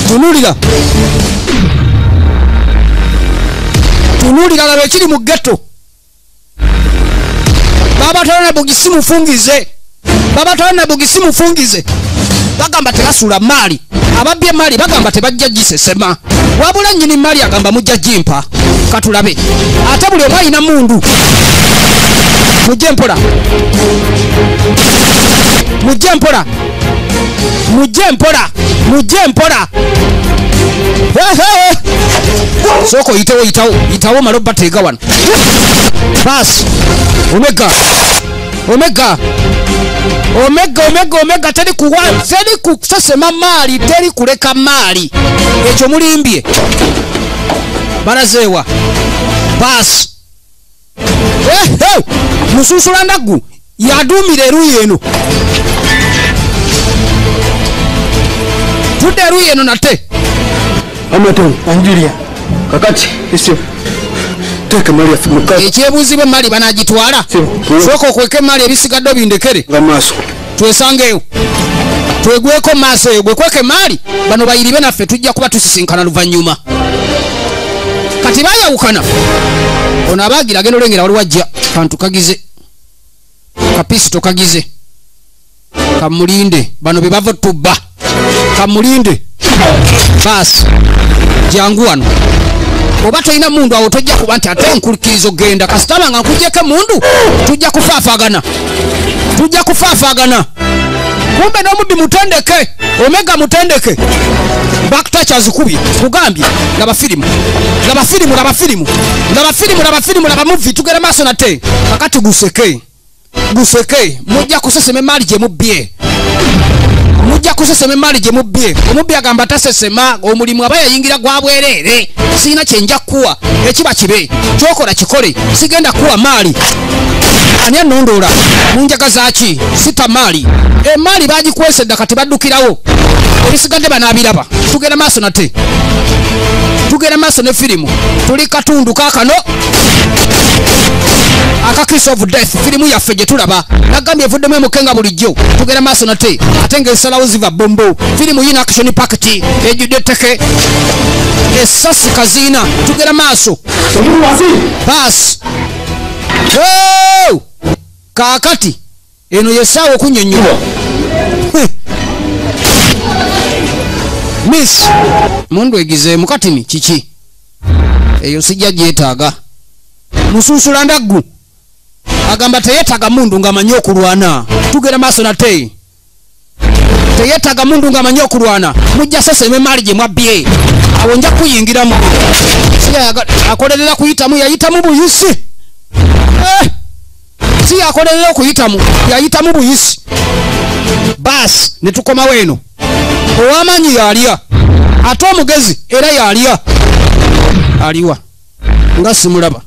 Tunuulira. Tunuulira laba ekiri mu ghetto. Babatwala na bugisi mufungize. Babatwala na bugisi mufungize. Bagamba tebasuula maali. Ababbye maali bagamba tebajja gisesema. Wabula nnyini maali agamba mujja gimpa. Katulabe. Ate buli omu alina mundu. Mujje mpola. Mujje mpola. Mujje mpola, mujje mpola. Soko yitawo yitawo yitawo malo bateega wano. Basi omega omega omega omega omega teri kuwa teri kusesema mali teri kuleka mali ekyo mulimbye barazewa. Basi mususula ndagu yadumira eruyi eno tudde eruyi eno nate. Amato Anjulia kakati isyo teka mali ya mukazi ekyebuuzibwa emali banagitwala. Sooka okweka emali ebisigadde obindekere maaso twesangeyo twegweko maaso eyo gwekweka emali bano bayiribe naffe tujja kuba tusisinkana luvannyuma. Kati bayawukana ono abagira agenda olengera waliwo ajja kantu kagize kapisito kagize kamulinde bano be bava tubba kamulinde. Basi jangu wano oba tolina mundu awo tojja kuba nti ate nkukkiriza ogenda kasitaba nga nkuggyeko emundu tujja kufaafagana tujja kufaafagana. Kumbe n'omubbi mutendeke omega mutendeke backtouch azikubye kugambye laba firimu laba firimu laba firimu laba firimu laba firimu laba movie tugera maaso nate kakati guseke guseke mujja kusesema emali gye mubbye mujja kusesema emali gye mubbye. Omubbi agamba tasesema omulimu aba yayingira gwa bwereere sirina kye nja kuwa ekiba kibe kyokola kikole sigenda kuwa maali. Ani anondoola munjaga zaaki sita maali emaali bagikwese dda kati baddukirawo ebisigadde banaabiraba. Tugenda maaso nate tugenda maaso ne firimu tuli katundu kaakano aka Kiss of Death firimu yaffe gye tulaba nagambye evuddemu emukenga bulijjo. Tugenda maaso nate ate ng'ensalawo ziva bombo firimu yina action packed ejjudde etteke essasi kaziina. Tugenda maaso baasi. Kaakati eno yessaawa okunnyonnyola. Miss mundu egizeemu katini kiki eyo sijja gyetaaga. Musunsula ndaggu agamba teyeetaaga mundu ng'amanyi okulwana. Tugenda maaso nate teyeetaaga mundu ng'amanyi okulwana mujja sesema emaali gye mwabbye awo nja kuyingiramu. Akolerera kuyitamu yayitamu buyisi. Si akolerera okuyitamu yayitamu buyisi. Baasi ne tukomawo eno ow'amaanyi yalya ate omugezi era yalya aliwa nga simulaba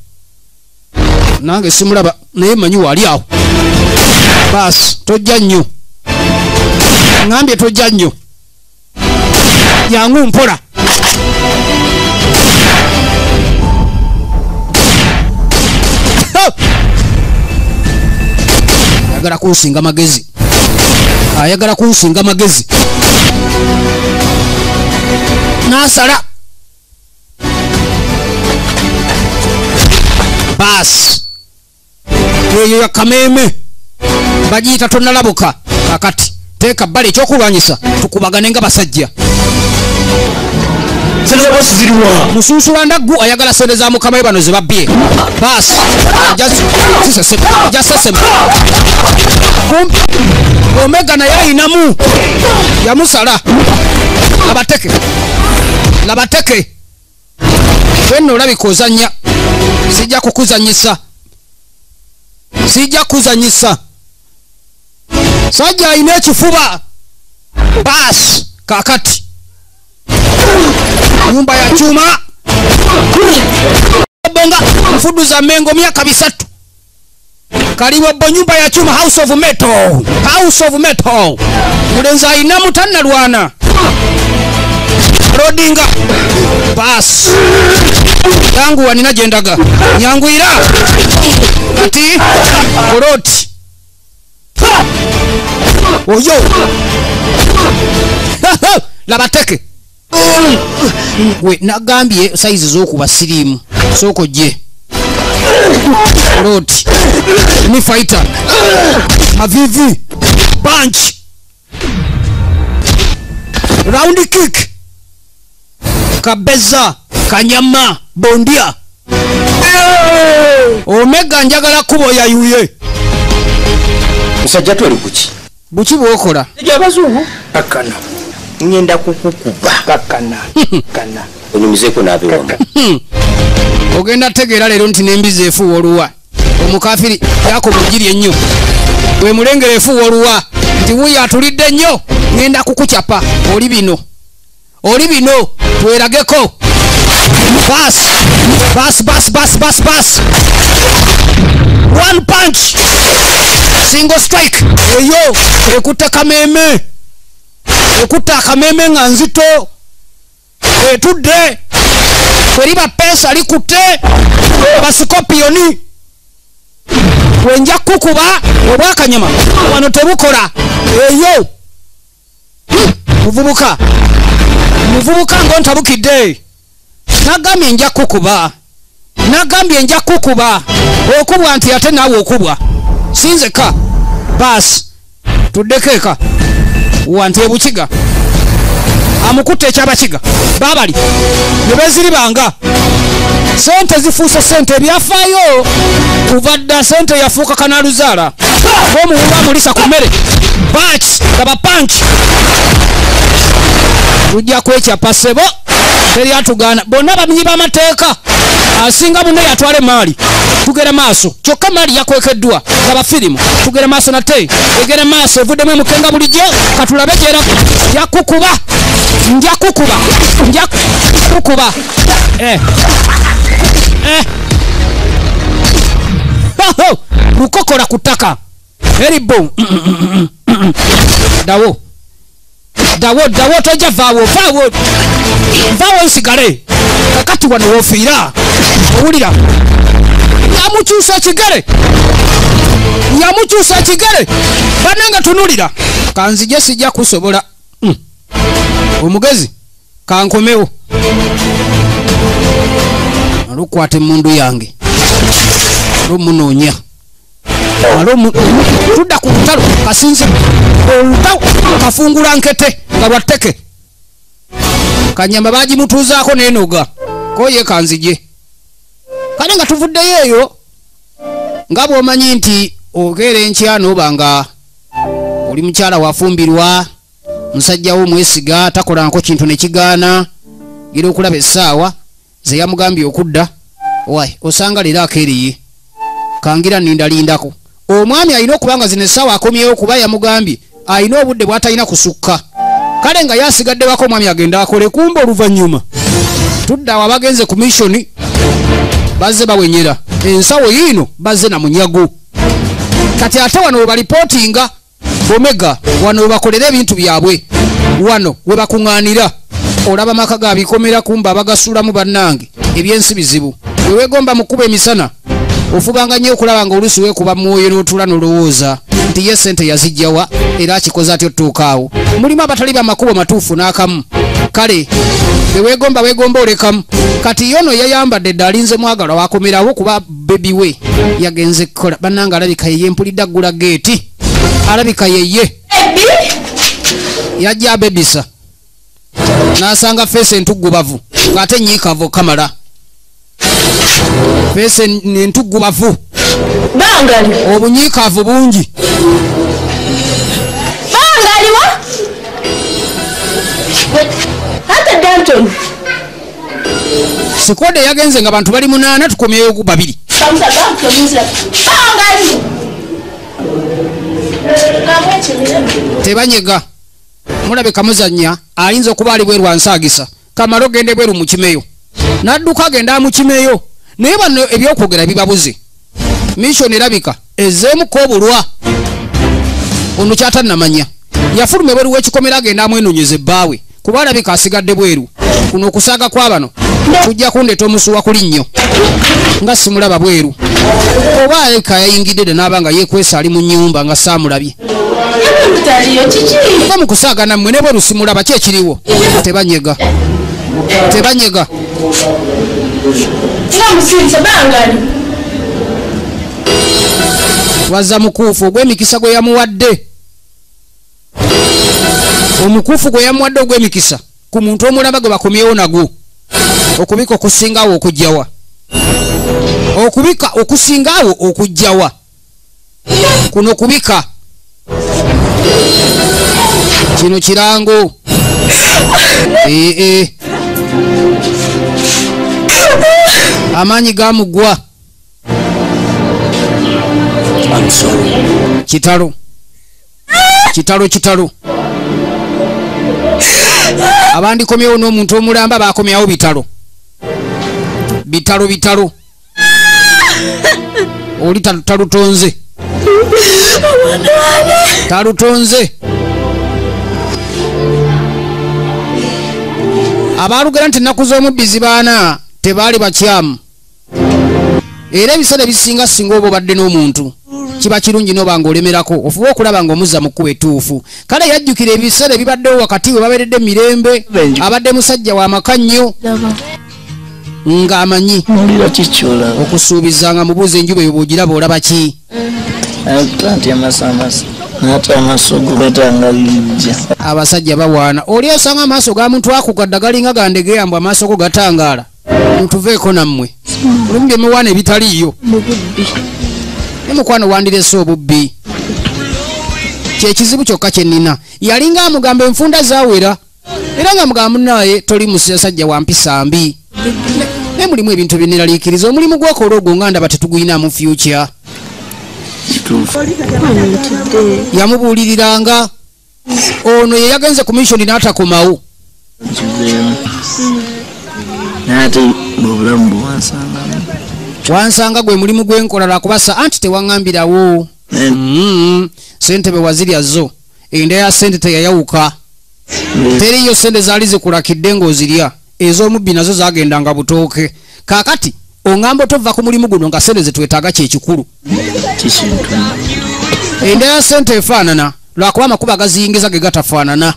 nange simulaba naye manyi wali awo. Baasi tojja nnyo ngambye tojja nnyo jangu mpola. Ayagala kunsinga magezi ayagala kunsinga magezi nasala. Baasi eyo ya kameme bagiyita tonnalabuka. Kakati teeka bbali ekyokulwanyisa tukubagane nga basajja. Musunsula ndaggu ayagala sente za mukama we bano ze babbye. Baasi jasesema kumpi omega naye ayinamu yamusala. Labateke labateke wenno olabika ozannya sijja kukuzannyisa sijja kuzannyisa. Sajja ayina ekifuba. Baasi kakati nyumba ya chuma bonga mfudu za Mengo miaka 3 kaliwo bo nyumba ya chuma house of metal house of metal mulenzi ayina mutannalwana rodinga. Baasi yangu wanina gyendaga nyangwira kati koloti oyo labateke we nagambye sayizi z'okuba siriimu sooka ojje koloti ni fighter mavivi punch round kick kabeza kanyama bondia omega njagala kubo yayuye. Musajja twali kuki Buki bwokola? Abazungu kakkana. Ngenda kukukuba. Kakkana. Kana. Onyumizeko n'abewamu. Ogenda tegeera leero nti n'embizi efuuwa oluwa. Omukafiri yakoba ojiri ennyo. Bwe mulengera efuuwa oluwa nti wuuyo atulidde nnyo, ngenda kukucapa. Oli bino. Oli bino twerageko. Bas. Bas bas bas bas bas. One punch. Single strike. Eyo ekutta kameme. Ekutta akameme nga nzito. Etudde. Kweriba pesa likutte. Basikopioni. Wenja kukuba obwakanyama wano tebukola. Eyo. Muvubuka. Muvubuka ngontabukidde. Nagambye nja kukuba. Nagambye nja kukuba. Okubwa nti ate naawe okubwa. Sinzeka. Bas. Tuddeko eka. Wanti ebukiga. Amukutte ekyabakiga. Babali. Ne beziribanga. Sente zifuuse sente ebyafaayo. Kuva dda sente yafuuka kanaluzaala. Omuwuba amulisa ku mmere. Bach, gaba punch. Tujja kwekyapa ssebo. Teri atugaana. Bonna bamenyi b'amateeka. Asinga munne yatwala emaali. Tugera maaso. Kyokka maali yakwekeddwa. Gaba firimu. Tugera maaso nate. Egera maaso evuddemu emukenga bulijjo. Katulabe gyera. Nja kukuba. Nja kukuba. Nja kukuba. Lukokola ku ttaka. Eribo. Dawo. Dawo, dawo tojja vaawo, vaawo. Vaawo nsigale. Kakati wano woofiira. Owulira. Yamukyusa ekigere. Yamukyusa ekigere. Bannange tunulira. Kanzije sijja kusobola. Omugezi kankomewo. Alukwata emmundu yange. Lumunoonya. Tudda ku lutalo kasinze olutalo kafungula nkete nga lwa tteke. Kanyama bagimutuuzaako n'enoga. Koye kanzije. Kale nga tuvuddeyo eyo nga bw'omanyi nti okeera enkya n'oba nga oli mukyala wafumbirwa, musajja wo mwesiga, takolanko kintu ne kigaana, gira okulaba essaawa ze yamugambye okudda, wayi osanga leero akeeriye. Kangira nindalindako. Omwami alina okuba nga zino essaawa akomyewo kuba yamugambye alina obudde bw'atalina kusukka. Kale nga yasigadde wako omwami agenda akole kumbe oluvannyuma. Tudda awo abagenze ku missioni bazze bawenyera. Ensawo yiino bazze na munyago. Kati ate wano we balipootinga Omega, wano we bakolera ebintu byabwe. Wano we bakuŋŋaanira. Olaba maka ga bikomera kumba abagasulamu bannange. Ebyensi bizibu. Bwe weegomba mu kkuba emisana, ofubanga nnyo okulaba ng'oluusi weekuba mwoyo n'otuula n'olowooza nti ye ssente yazijjawa era akikoze atya otuuka awo. Mulimu abatali b'amakubo matuufu n'akamu. Kale bwe weegomba weegomba olekamu. Kati yono yayambadde dda alinze mwagalwa wakomerawo kuba bebi we yagenze kukola. Bannange alabika yeye mpulidde aggula geeti. Alabika yeye. Yajja abebisa. N'asanga feesi entuggubavu ng'ate nnyiikavu kamala. Feesi entuggubavu. Bangali. Obunyiikavu bungi. Bangali wa? Ate Danton. Sikode yagenze nga bantu bali 8 tukomyeyo ku 2. Bangali. Tebanyega. Mulabe kamuzannya ayinza okuba ali bweru ansaagisa. Kamala ogende bweru mukimeyo. N'adduka agenda amukimeyo. Naye bano ebyokwogera bibabuze. Mission erabika ezzeemuko obulwa. Ono kyatannamanya. Yafuluma ebweru w'ekikomera agenda amwenoonyeza ebbaawe. Kuba alabika asigadde bweru. Kuno okusaaga kwa bano kujja kundeeta omusuwa ku linnyo. Nga simulaba bweru. Oba alabika yayingidde dda n'aba nga yeekwesa ali mu nnyumba nga saamulabye. Kuba mu kusaaga nammwe ne bweru simulaba ki ekiriwo? Tebanyega. Tebanyega. Wazza mukuufu ogw'emikisa gwe yamuwadde. Omukuufu gwe yamuwadde ogw'emikisa ku muntu omulaba gwe bakomyewo nagwo. Okubika okusingawo okujjawa. Okubika okusingawo okujjawa. Kuno kubika. Kino kirango. Amaanyi gamugwa. I'm sorry. Kitalo. Kitalo kitalo. Abandi komyewo n'omuntu omulamba bakomyawo bitalo. Bitalo bitalo. Oli talutonze. Talutonze. Abalugera nti ennaku z'omubbi zibaana tebaali bakyamu. Era ebiseera ebisinga singa oba obadde n'omuntu kiba kirungi n'oba ng'olemerako ofuba okulaba ng'omuzza mu kkubo ettuufu. Kale yajjukira ebiseera ebibaddewo wakati we babeeredde mirembe, abadde musajja wa maka nnyo ng'amanyi okusuubiza nga mubuuza enjuba eyo bw'ogiraba olaba ki. Abasajja bawaana. Oli osanga amaaso ga muntu akugadda galinga gandegeya mbu amaaso go gatangaala. Mutuveeko nammwe. Olumu bye muwaana ebitaliiyo. Ne mukwano wandirese obubbi. Kyekizibu kyokka kye nnina. Yalinga amugamba enfunda zaawera. Era nga mugamba munnaye toli musajja wa mpisa mbi. Ne mulimu ebintu binneraliikiriza. Omulimu gw'okola ogwo nga ndaba tetuguyinaamu future. Yamubuuliriranga. Ono ye yagenze ku mission n'atakomawo. Wansanga gwe mulimu gwenkola lwakubasa anti tewaŋŋambirawo. Ssente be wazirya zo. Enda ya ssente teyayawuka. Teriyo ssente zaali zikulakidde ng'ozirya. Ez'omubbi nazo zagendanga butooke. Kaakati oŋŋamba tova ku mulimu guno nga ssente zetwetaaga kyekikulu. Enda ya ssente efaanana lwakuba amakubo agaziyingiza ge gatafaanana.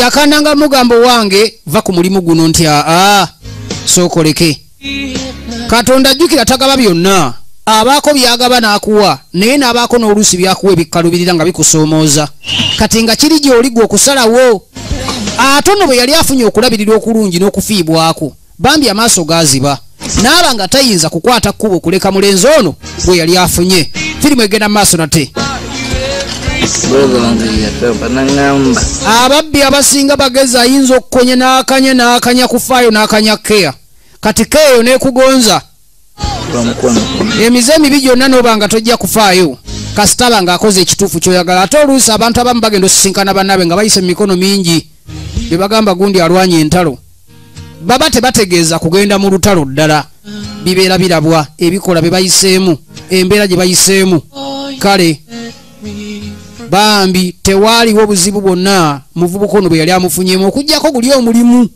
Yakandanga mugambo wange va ku mulimu guno nti aa sookoleke. Katonda ajjukira tagaba byonna. Abaako byagaba n'akuwa naye n'abaako n'oluusi byakuwa ebikkalubirira nga bikusoomooza. Kati nga kiri gy'oli gwe okusalawo. Ate nno bwe yali afunye okulabirirwa okulungi n'okufiibwako bambi amaaso gaaziba n'aba nga tayinza kukwata kkubo kuleka mulenzi ono bwe yali afunye. Firimu egenda mu maaso nate. Ababbi abasinga bagezi ayinza okukonya n'akanya n'akanya kufaayo n'akanya keya. Kati keeyo n'ekugonza. Emize emibi gyonna n'oba nga tojja kufaayo. Kasitaba ng'akoze ekituufu ky'oyagala. Ate oluusi abantu abamu bagenda osisinkana bannaabwe nga bayise mu mikono mingi. Be bagamba gundi alwanye entalo. Baba tebategeeza kugenda mu lutalo ddala. Bibeera birabwa ebikola bye bayiseemu, embeera gye bayiseemu. Kale bambi tewaaliwo buzibu bwonna muvubuka ono bwe yali amufunyeemu okuggyako guli omulimu.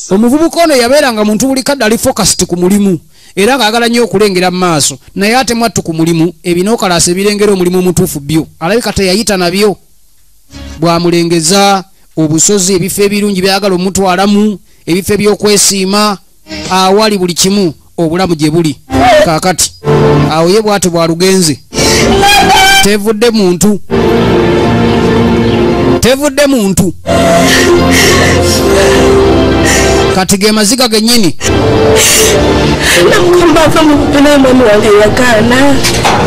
Omuvubuka ono yabeeranga muntu buli kadde ali focused ku mulimu era ng'ayagala nnyo okulengera mu maaso, naye ate mwattu ku mulimu ebinookalaasa ebirengera omulimu omutuufu byo alabika teyayita nabyo. Bw'amulengeza obusozi, ebifo ebirungi by'ayagala omutwalamu, ebifo eby'okwesiima, awali buli kimu obulamu gye buli. Kaakati awo ye bw'atyo bw'alugenze. Tevudde muntu. Tevudde muntu. Kati ge maziga gennyini.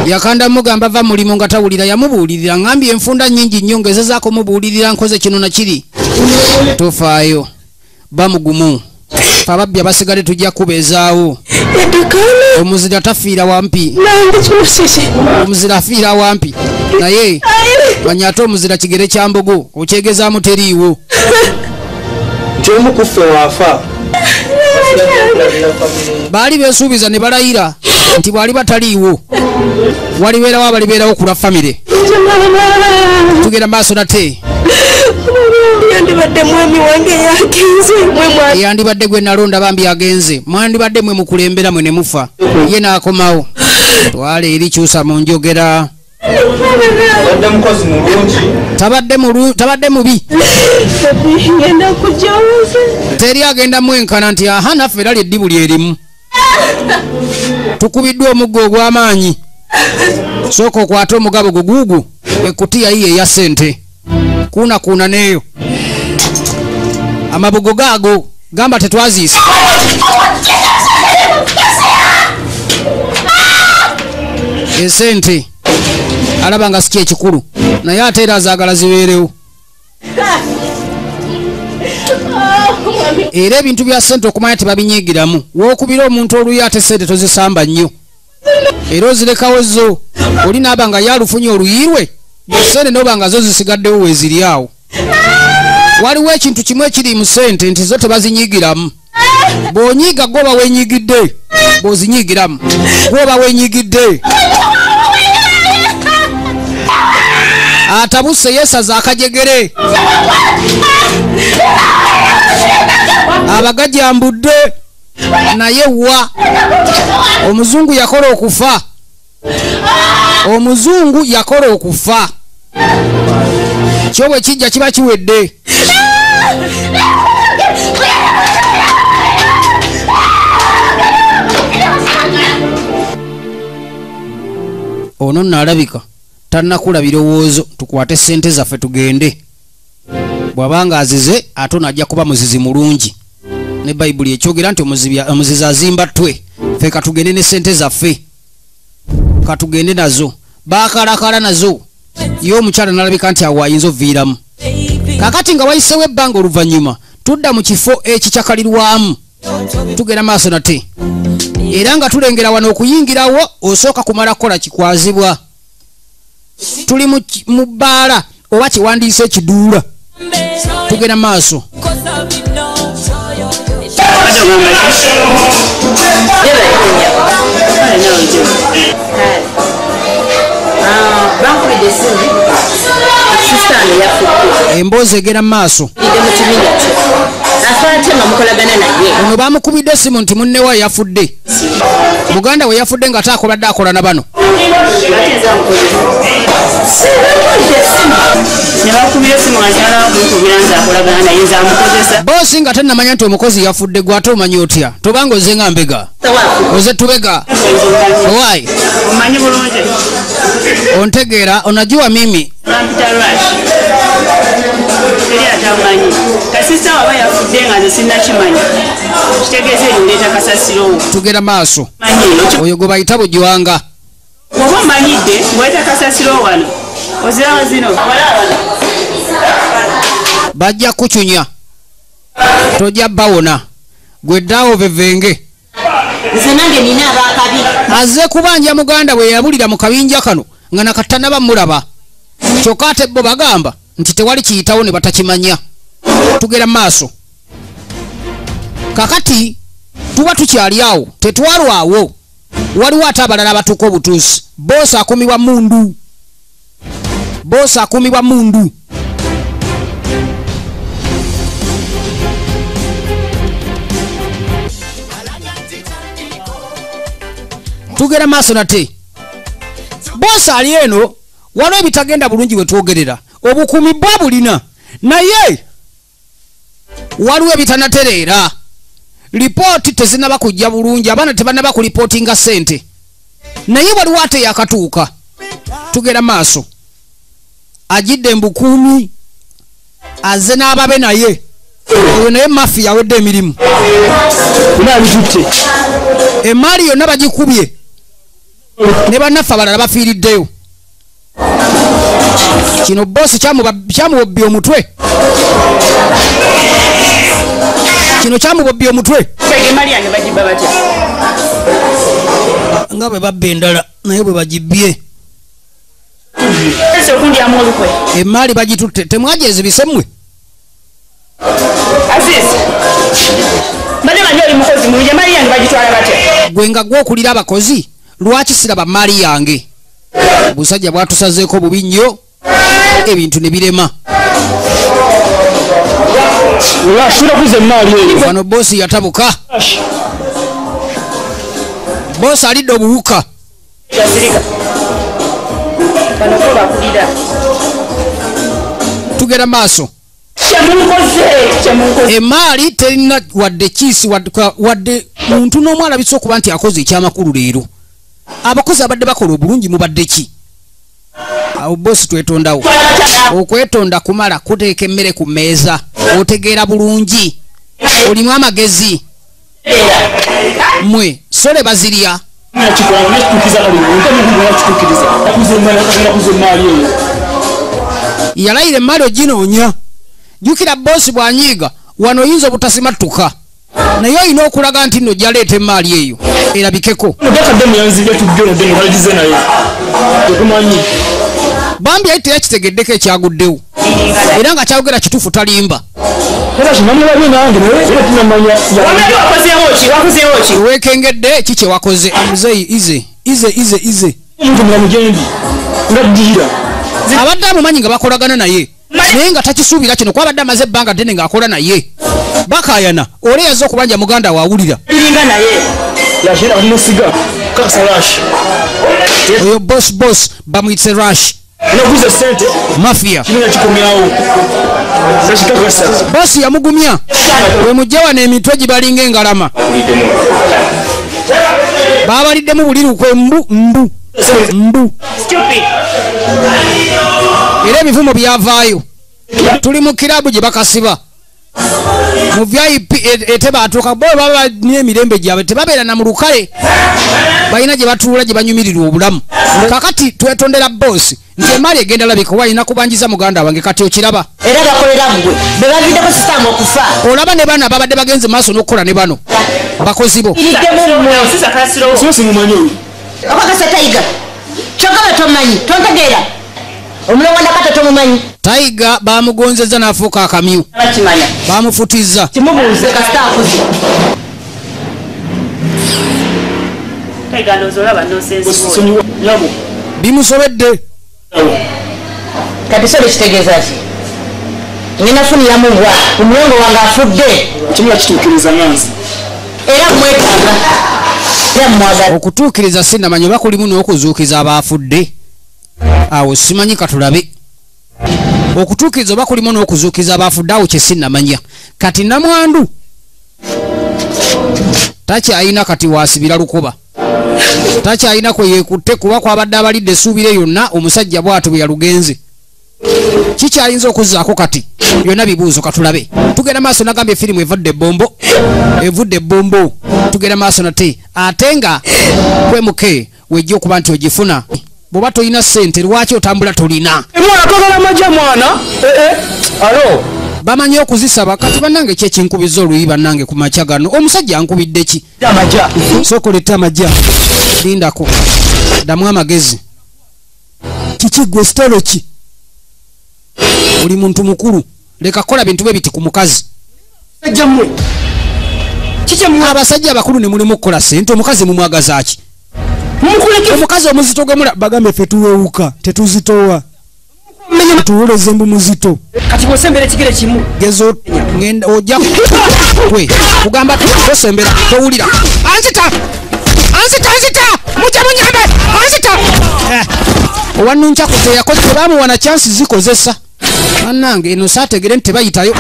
Yakanda mugamba va mulimu nga tawulira. Yamubuulirira ngambye enfunda nnyingi nnyo ngezezaako mubuulirira nkoze kino na kiri. Tofaayo. Bamugumu. Ffe ababbi abasigadde tujja kubeezaawo. Omuzira tafiira wampi. Omuzira afiira wampi. Naye manya ate omuzira kigere kya mbogo okyegezaamu teriiwo. Baali beesuubiza ne balayira nti bw'ali bataliiwo walibeerawo abalibeerawo ku lwa famire. Tugenda maaso nate. Yandibadde gwe nalonda bambi agenze. Mwandibadde mwe mukulembera mwe ne mufa. Ye n'akomawo. Twala eri kyusa mu njogera. Tabadde mubi. Teri agenda mwenkana nti aha naffe era lyeddibu lyerimu. Tukubiddwa omuggo ogw'amaanyi. Sooka okwate omugabo gwo guugwo ekutiya yiyo eya ssente. Kuuna kuuna n'eyo. Amabugo gaago gamba tetwaziisa. Esente Alaba nga si ekikulu naye ate era azaagala zibeerewo. Era ebintu bya ssente okumanya tebabinyigiramu. Wookubira omuntu oluyi ate ssente tozisamba nnyo, era ozirekawo zo. Oli naaba nga yalufunye oluyirwe, ssente noba nga zo zisigaddewo weeziri awo. Waliwo ekintu kimu ekiri mu ssente nti zo tebazinyigiramu. Bw'onyiiga gwoba wenyigidde, bw'ozinyigiramu gwoba wenyigidde. Atabuse yesaza akajegere, abagajambudde naye wa omuzungu yakola okufa. Omuzungu yakola okufa, kyo bwe kijja kiba kiwedde. Ono nno alabika tannakula birowoozo, tukwate ssente zaffe tugende. Bw'abanga azize ate ono ajja kuba muzizi mulungi. Ne Bayibuli ekyogera nti omuzizi azimba ttwe. Ffe katugende ne ssente zaffe, katugende nazo. Baakalakala nazo, ye omukyala n'alabika nti awo ayinza oviiramu. Kakati nga wayiseewo ebbanga oluvannyuma tudda mu kifo ekikyakalirwamu, tugenda maaso nate. Era nga tulengera wano okuyingirawo osooka kumala kukola kikwazibwa. Tuli mu bbaala oba kiwandiise ekiduula. Tugenda maaso. Emboozi egenda maaso. Ono bamukubidde essimu nti munne we yafudde. Muganda we yafudde nga taakobadde akola na bano. Boosi nga tannamanya nti omukozi yafudde, gwe ate omanyi otya? Tobanga ozze nga mbega, oze tubega. Owai ontegeera, onajua mimi tugera maaso. Oyo gwe bayita Bujwanga. Oba omanyidde ng'oleeta kasasiro wano, ozirawo zino bajja kucunya, tojja bawona. Gwe ddaawo vevenge. Nze nange nina abakabi. Azze kubanja muganda we yabulira mu kabinja kano nga nakatannaba mulaba. Kyokka ate bo bagamba nti tewali kiyitawo ne batakimanya. Tugera maaso. Kakati tuba tukyali awo, tetwalwawo. Waliwo ate abalala abatuuka obutuusi. Boosi akumibwa mundu. Boosi akumibwa mundu. Tugera maaso nate. Boosi ali eno, waliwo ebitagenda bulungi we twogerera. Obukuumi bwa bulina, naye waliwo ebitanatereera. Lipooti tezinnaba kujja bulungi, abaana tebannaba kulipootinga ssente, naye waliwo ate yakatuuka. Tugera maaso. Ajidde mbukuumi, azze n'ababe naye. Oyo naye mafiya awedde emirimu. Emaali yonna bagikubye, ne bannaffe abalala bafiiriddeyo. Kino boosi kyamubobbya omutwe. Kino kyamubobbya omutwe. Nga bwe babba endala naye bwe bagibbye. Emaali bagitutte, temwagyezibise mmwe. Gwe nga gw'okulira abakozi, lwaki siraba maali yange? Obusajja bwatusazeeko bubi nnyo, ebintu ne birema. Wano boosi yatabuka. Boosi alidde obuwuka. Tugera maaso. Emaali terina wadde kiisi wadde muntu n'omu alabise okuba nti akoze ekyamakulu leero. Abakozi abadde bakola obulungi mubadde ki? Awo boosi twetondawo. Okwetonda kumala kuteeka emmere ku mmeeza. Otegeera bulungi, olimu amagezi. Mmwe sole bazirya. Yalayira emaali oginoonya. Jjukira boosi bw'anyiiga wano oyinza obutasimatuka, naye olina okulaga nti nno ojja leeta emaali eyo erabikeko. Bambi yali teyakitegeddeko ekyaguddewo, era nga kyayogera kituufu, talimba. Weekengedde ki kye wakoze muzeeyi? Ize ize ize ize abadde amumanyi nga bakolagana naye, naye nga takisuubira kino, kuba abadde amaze ebbanga ddene ng'akola naye. Bakaayana oli yazze okubanja muganda waawulira oyo boss. Boss bamuyitse Rush Mafia. Boss yamugumya, we mujja wano emitwe gibalinga engalama, babaliddemu buli lukwe, mbu mbu mbu, era ebivumo byavaayo. Tuli mu kirabu gye bakasiba mu VIP, ete batuuka bo baba n'emirembe gyabwe, tebabeera na mu lukale, balina gye batuula gye banyumirirwa obulamu. Kakati twetondera boosi nti emaali egenda labika, walina kubanjiza muganda wange, kati okiraba. Era bakolera ggwe be baviddeko sisitaamu okufa. Olaba ne bano ababadde bagenze maaso n'okukola ne bano bakozi bo. Iriddemu mmwe okakasa Tayiga, kyokka bwe tomanyi tontegeera omulongo Nakato tomumanyi. Tayiga bamugonzezza n'afuuka akamyu. Bakimanya. Bamufutizza. Kimubuuze kasita akuze. Tayiga, ndowooza olaba nonsense boy. Bimusobedde. Kati sole kitegeeza ki? Ngenda funiramu bwa omulongo wange afudde. Era mwetaaga, era mwagala. Okutuukiriza sinnamanyi oba kulimu n'okuzuukiza abaafudde, awo simanyi. Katulabe okutuukiriza oba kulimu n'okuzuukiza abaafudde, awo kye sinnamanya. Kati namwandu takyayina, kati waasibira lukuba, takyayina kwe yeekutte, kuba kwabadde abalidde essuubire yonna. Omusajja bw'atyo bwe yalugenze, kikyayinza okuzzaako? Kati byonna bibuuzo, katulabe. Tugenda maaso, nagambye firimu evudde ebbombo, evudde ebbombo. Tugenda maaso nate, ate nga kwemuke wejja okuba nti ogifuna. Bw'oba tolina ssente, lwaki otambula tolina? Mwana twagala majja mwana. Alo. Bamanyi okuzisaba. Kati bannange, ki ekinkubiza oluyi bannange ku makya gano? Omusajja ankubidde ki? Amajja. Sooka olette amajja, lindako, ddamu amagezi. Kiki gwe, sitolo ki? Buli muntu mukulu, leka kukola bintu bwe biti ku mukazi. Ajja mmwe. Abasajja abakulu ne mulimu okukola ssente, omukazi mumwagaza ki? Mukuleke. Omukazi omuzito gwe mula bagambe ffe tuwewuka, tetuzitowa, tuwoleze mbu muzito. Kati bw'osembera ekigere kimu. Gezo ngenda ojja gwe kugamba tosembera, towulira. Anzita, anzita, anzita, mujja munyambe, anzita. Owanunca ku teyakoze, tebamuwa chance zikozesa. Bannange, eno saategere nti tebayitayo.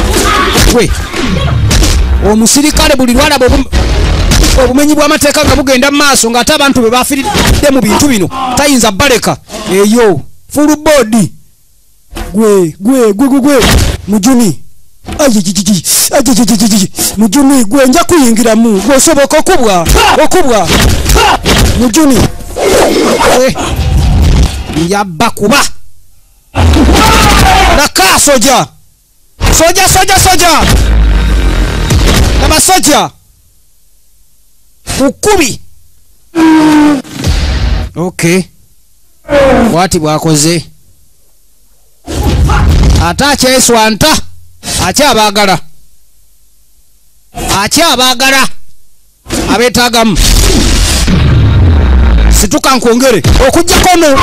Gwe omusirikale buli lwalaba obumenyi bw'amateeka nga bugenda mu maaso, ng'ate abantu be bafiiridde mu bintu bino, tayinza baleka eyo full body. Gwe gwe gwe gwe gwe mujuni, ajijiji ajijiji, mujuni gwe, nja kuyingiramu gwe, osoboka okubwa okubwa mujuni. Njabba kuba naka soja soja soja soja abasoja ukubi. Okay, bwati bwakoze, ate akyeswanta, akyabaagala, akyabaagala abeetaagamu. Situka nkwongere okugjako no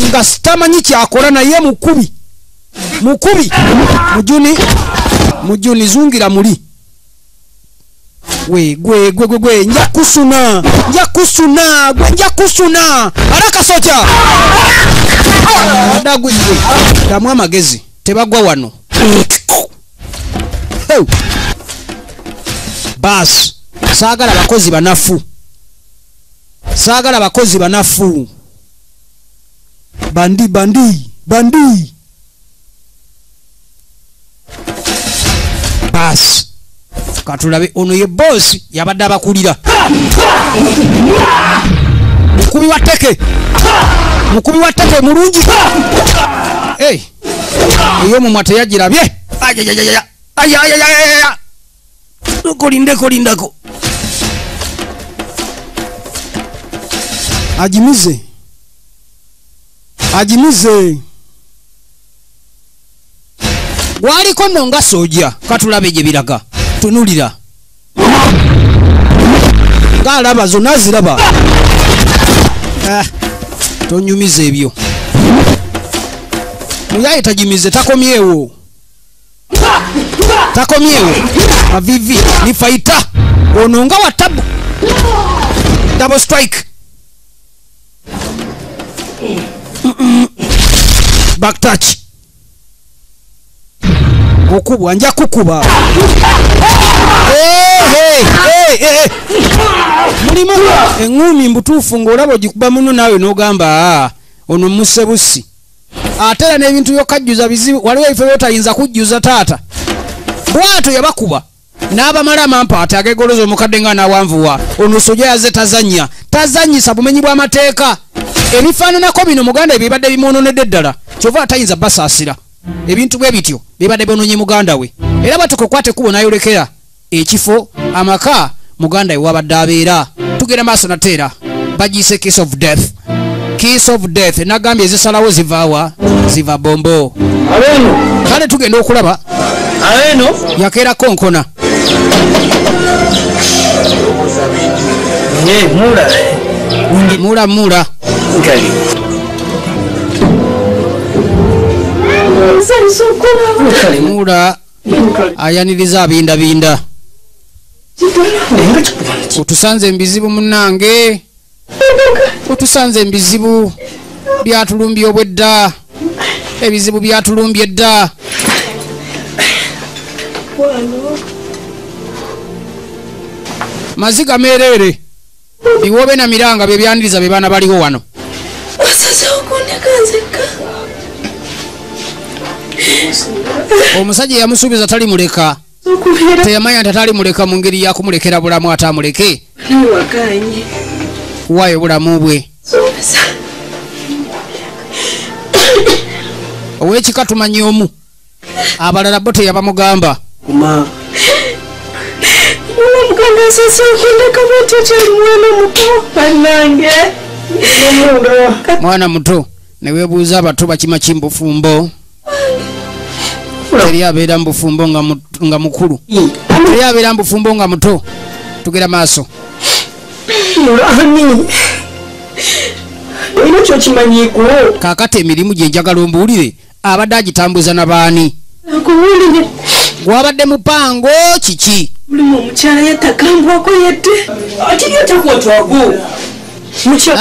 nga sitamanyi kyakola, naye mukubi mukubi. Mujuni, mujuni, zungira muli we. Gwe gwe gwe gwe, nja kusuna, nja kusuna gwe, nja kusuna araka soja adagwe. Gwe damu amagezi, tebagwa wano. Heu. Basi saagala bakozi banafu, saagala bakozi banafu. Bandi bandi bandi. Basi katulabe, ono ye boosi yabadde abakulira. Mukubi wa teke. Mukubi wa teke mulungi. Hey. Eyo mumwa teyagirabye. Ayayayaya. Ayayayaya. Kolindeko lindako. Agimize. Agimize. Waliko nno nga sojja katulabe gye biraga. Tunulira. Ng'alaba zonna ziraba. Tonyumiza ebyo. Muyaye tagimize takomyewo. Takomyewo. Mavivi ni faita. Ono nga wa tabu. Double strike. Back touch. Okubwa nja kukuba. Hey, hey, hey. Mulimu engumi mbutuufu ng'olaba ogikuba muno naawe n'ogamba ono musebusi. Ate era n'ebintu by'okajjuza bizibu, waliwo ebifo by'otayinza kujjuza taata. Bw'atyo yabakuba n'abamala amampaati ag'egoloza omukadde nga n'awanvuwa. Ono sojja yazze tazannya, tazannyisa bumenyi bw'amateeka. Ebifaananako bino muganda ebibadde bimwononedde ddala, kyova atayinza basaasira. Ebintu bwe bityo bibadde byonoonye muganda we. Era batuka okwata ekkubo n'ayolekera ekifo amaka muganda we wabadde abeera. Tugenda maaso nateera bagiyise kiss of death. Kiss of death nagambye ezisalawo zivaawa ziva bombo. Kale tugenda okulaba yakeerako nkona. Mula mula. Mula ayaniriza abindabinda. Otusanze embizibu munnange. Otusanze embizibu byatulumbye obwedda. Ebizibu byatulumbye dda. Maziga meerere. Biwobe na miranga bye byaniriza be baana baliwo wano. Omusajja yamusuubiza talimuleka. Teyamanya nti atalimuleka mu ngeri ya kumulekera bulamu atamuleke. Kuwaayo bulamu bwe. Ow'ekika tumanyi omu. Abalala bo teyabamugamba. Mwana muto ne weebuuza abato bakima ki mu bufumbo. Teri abeera mu bufumbo nga mukulu. Teri abeera mu bufumbo nga muto. Tugera maaso. Kaakati emirimu gye njagala ombuulire abadde agitambuza na baani? Gwabadde mupango kiki?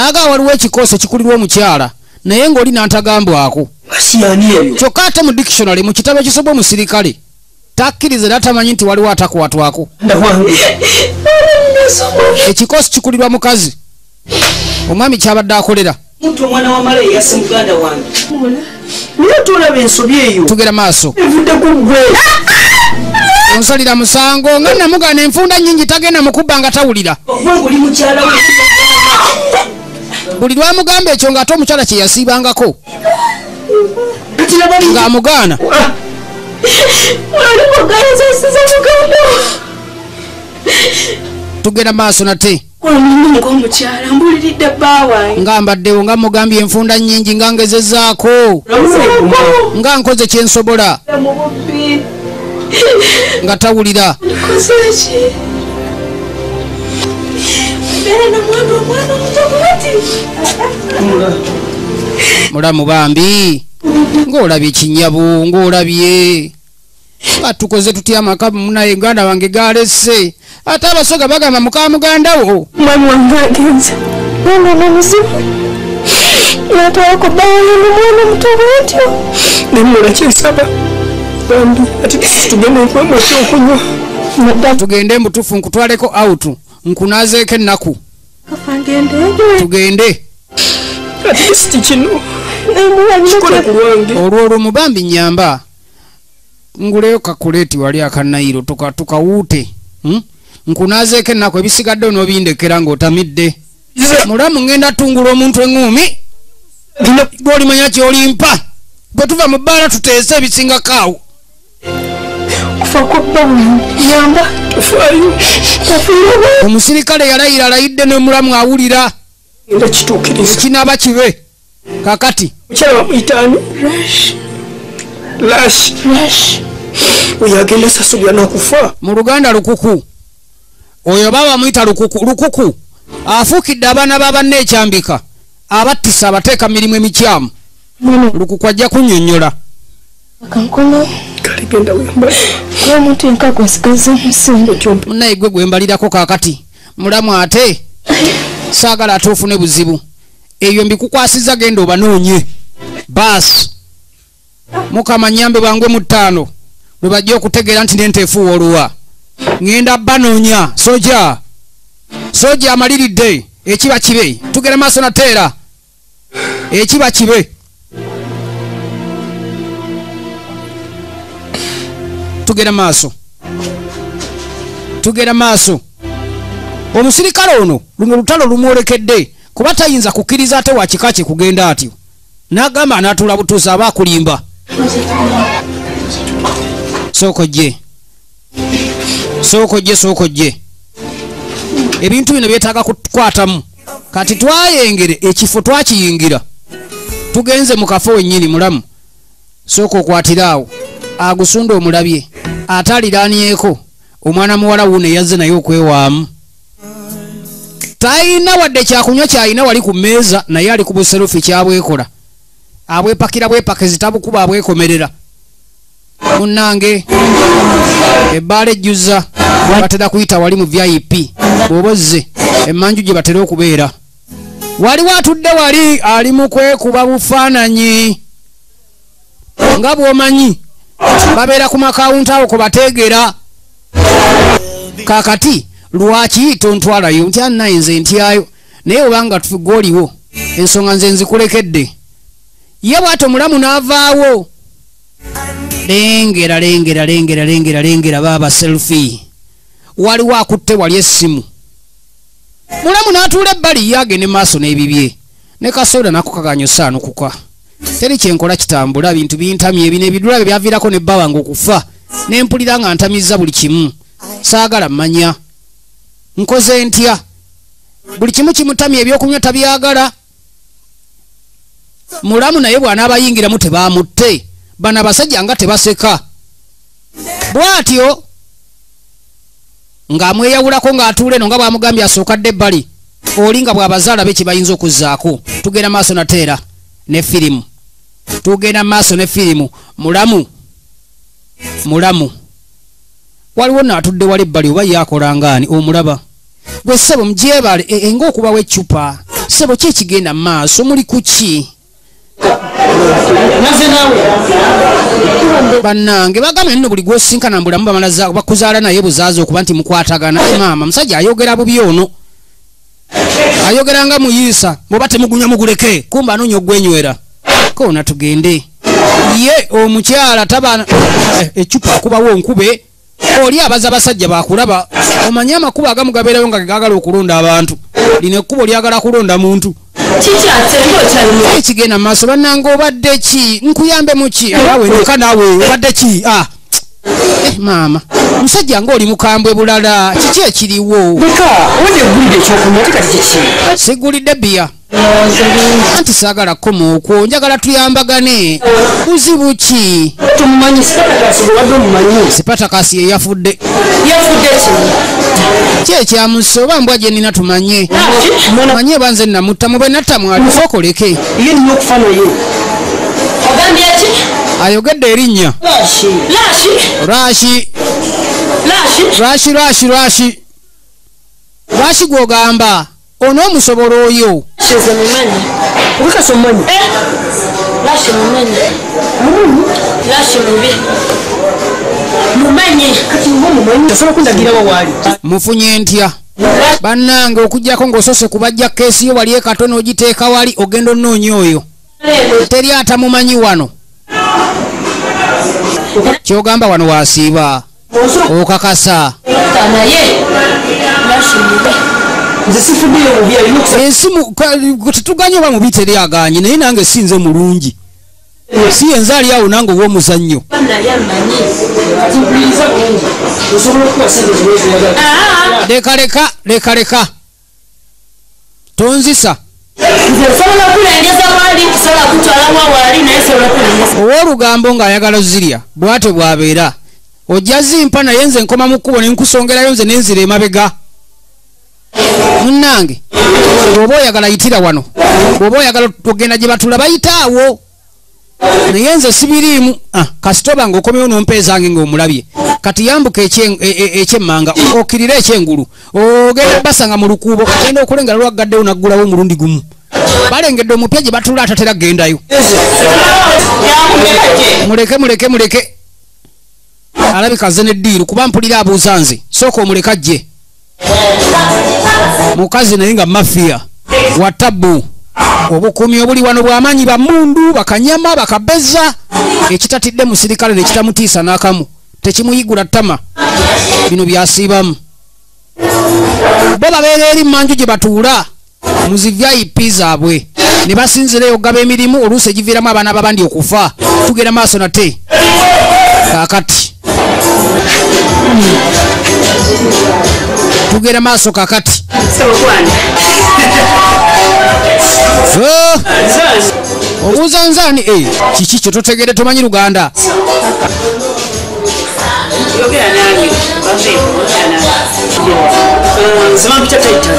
Aga waliwo ekikoosi ekikulirwa omukyala naye ng'oli n'antagambwako. Kyokka ate mu dictionary mu kitabo ekisoba omusirikale takkiriza era tamanyi nti waliwo atakwatwako. Ekikoosi kikulirwa mukazi. Omwami kyabadde akolera. Tugera maaso. Onsalira musango nga namugana enfunda nnyingi tagenda mukubba nga tawulira. Buli lwamugamba ekyo ng'ate omukyala kye yasiibangako ng'amugaana. Tugenda maaso nate. Nga mbaddewo nga mugambye enfunda nnyingi nga ngezezzaako nga nkoze kye nsobola nga tawulira. Mulamu bambi ng'olabye kinyabu ng'olabye batukoze tutya amaka munaye muganda wange galese. Ate abasoga bagamba muka muganda wo. Mwami wange agenze. Mwana muzibu. Natwalako bba wange n'omwana muto bw'atyo. Nemula kyensaba. Bambi ate tugende nkuwemu ekyokunywa. Tugende mbutuufu nkutwaleko out nkunaazeeko ennaku. Tugende. Ate siti kino. Kikole ku lwange. Olwo olwo mubambi nnyamba. Nguleyo kakuleeti wali akanayiro tukawuute. Nkunaazeeko ennaku ebisigadde onoobindekera ng'otamidde. Mulamu ngenda tungula omuntu engumi. Gwolimanya kyolimpa. Bwe tuva mu bbaala tuteese ebisingako awo. Omusirikale yalayira alayidde n'omulamu awulira. Ekinaaba kibe. Kakati. Mukyala bamuyita ani? Lash. Oyo agenda sasulira n'okufa. Mu Luganda lukuku. Oyo baba bamuyita lukuku. Lukuku afuukidde abaana ba banne ekyambika. Abattisa abateeka mirimu emikyamu. Lukuku ajja kunnyonnyola. Munnaye gwe gwembalirako kaakati. Mulamu ate saagala ate ofune buzibu. Ebyo mbikukwasizza genda obanoonye. Baasi. Mukama nnyambe bangwe mu 5. Lwe bajja okutegeera nti n'ente efuuwa oluwa. Ŋŋenda banoonya. Soja. Soja amaliridde. Ekiba kibe. Tugenda maaso nateera. Ekiba kibe. Tugenda maaso. Tugenda maaso. Omusirikale ono luno lutalo lumwolekedde kuba tayinza kukkiriza ate wa kika kye kugenda atyo. N'agamba anaatuula butuusa aba akulimba. Sooka ojje. Sooka ojje, sooka ojje. Ebintu bino byetaaga kukwatamu. Kati twayengere ekifo twakiyingira. Tugenze mu kafo wennyini mulamu. Sooka okwatira awo. Agusunda omulabye. Ate aliraanyeeko omwana muwala wuno eyazze naye okwewaamu. Talina wadde kyakunywa kyalina wali ku mmeeza naye ali ku buserufi kyabwekola. Abwepakira bwepakizi tabukuba abwekomerera. Munnange ebbaala ejjuza batera kuyita wali mu VIP bw'oba ozze emmanju gye batera okubeera. Waliwo atudde wali ali mu kwekuba bufaananyi nga bw'omanyi babeera ku makawunta awo kwe bateegera. Kaakati lwaki tontwalayo nti annaye nze ntyayo naye obanga gw'oliwo ensonga nze nzikulekedde. Ye bw'atyo mulamu n'avaawo. Lengera lengera lengera lengera lengera baaba selfie. Waliwo akutte wali essimu. Mulamu n'atuula ebbali ye agende maaso n'ebibye. Ne kasoda nako kaganya osaanukuka. Teri kyenkola kitambula bintu bintamye ebino ebidula bye byaviirako ne bba wange okufa. Ne mpulira nga ntamizza buli kimu. Saagala mmanya. Nkoze ntya? Buli kimu kimutamye ebyokunywa tabyagala. Mulamu naye bw'anaabayingiramu tebaamutte. Bano abasajja nga tebaseka. Bw'atyo ng'amweyawulako ng'atuula eno nga bw'amugambye asooka dde ebbali. Oli nga bw'abazaala be kye bayinza okuzzaako. Tugenda maaso nateera ne firimu. Tugenda maaso ne firimu. Mulamu. Mulamu. Waliwo n'atudde wali ebbali oba ye akola ng'ani omulaba. Gwe ssebo mugyebale ng'okubawo eccupa. Ssebo ki ekigenda mu maaso muli ku ki? Bannange bagambye nno buli gw'osinkana mu bulamu bamala bakuzaala naye buzaazi okuba nti mukwatagana. Maama musajja ayogera bubi ono. Ayogera nga muyiisa bw'oba temugunywa muguleke kumbe anoonya ogwenywera. Koona tugende. Ye omukyala taba eccupa akubawo nkube. Oli abaza abasajja bakulaba. Omanye amakubo agamu gabeerayo nga gaagala okulonda abantu. Lino ekkubo lyagala kulonda muntu. Ekigenda mu maaso bannange obadde ki? Nkuyambe mu ki? Awe neka naawe obadde ki? Maama musajja ng'oli mukambwe bulala kiki ekiriwo? Sigulidde bbiya. Anti saagala kkoma okwo njagala tuyambagane. Buzibu ki? Sipatakasi ye yafudde. Ki ekyamusse oba mbwa gye nnina tumanye. Manye oba nze namutta mube natta mwali okoleke. Ayogedde erinnya. Rashi. Rashi rashi rashi. Rashi gw'ogamba onoomusobola oyo. Mufunye ntya? Bannange okuggyako ng'osose kubajja keesi yo wali ekatono ogiteeka wali ogenda onnoonya oyo. Teri atamumanyi wano. Ky'ogamba wano wasiiba. Okakasa. Nze sifuddeyo bubi alina okusa. Ensi tetuganye oba mubi teri aganye naye nange si nze mulungi. Si yenze ali awo nange ow'omuzannyo. Mpuliriza bulungi. Osobola okuwa ssente zonna z'oyagala. Leka leka leka leka. Tonzisa. Nze nsobola okulengeza waali, nsobola kutwala wa waali naye nsobola okulengeza. Ow'olugambo ng'ayagala ozirya bw'atyo bw'abeera. Ojja zimpa naye nze nkoma mu kkubo ne nkusongerayo nze ne nzira emabega. Munnange bw'oba oyagala yitira wano, bw'oba oyagala ogenda gye batula bayita awo. Naye nze sibiriimu. Kasita oba ng'okomyewo n'ompa ezange ng'omulabye. Kati yambuka ekyemmanga okkirire ekyengulu ogenda basanga mu lukuubo kagenda okulengera lwaggaddewo n'aggulawo omulundi gumu. Balengedde omupya gye batula atatera kugendayo. Muleke muleke muleke. Alabika azze n'eddiiru kuba mpulira abuuza nze. Sooka omuleke ajje. Mukazi naye nga mafiya wa tabbu. Obukuumi obuli wano bw'amaanyi bamundu bakanyama bakabeza ekitatidde musirikale ne kitamutiisa n'akamu tekimuyigula ttama. Bino byasiibamu. Bo babeera eri mmanju gye batuula mu zi VIP zaabwe ne basinzireyo okugaba emirimu oluusi egiviiramu abaana b'abandi okufa. Tugenda maaso nate kaakati. Tugenda maaso kaakati. Obuuza nzaani? Kiki kye totegedde tomanyi Luganda? Yogera nange, yogera nange. Nze bampita Titan.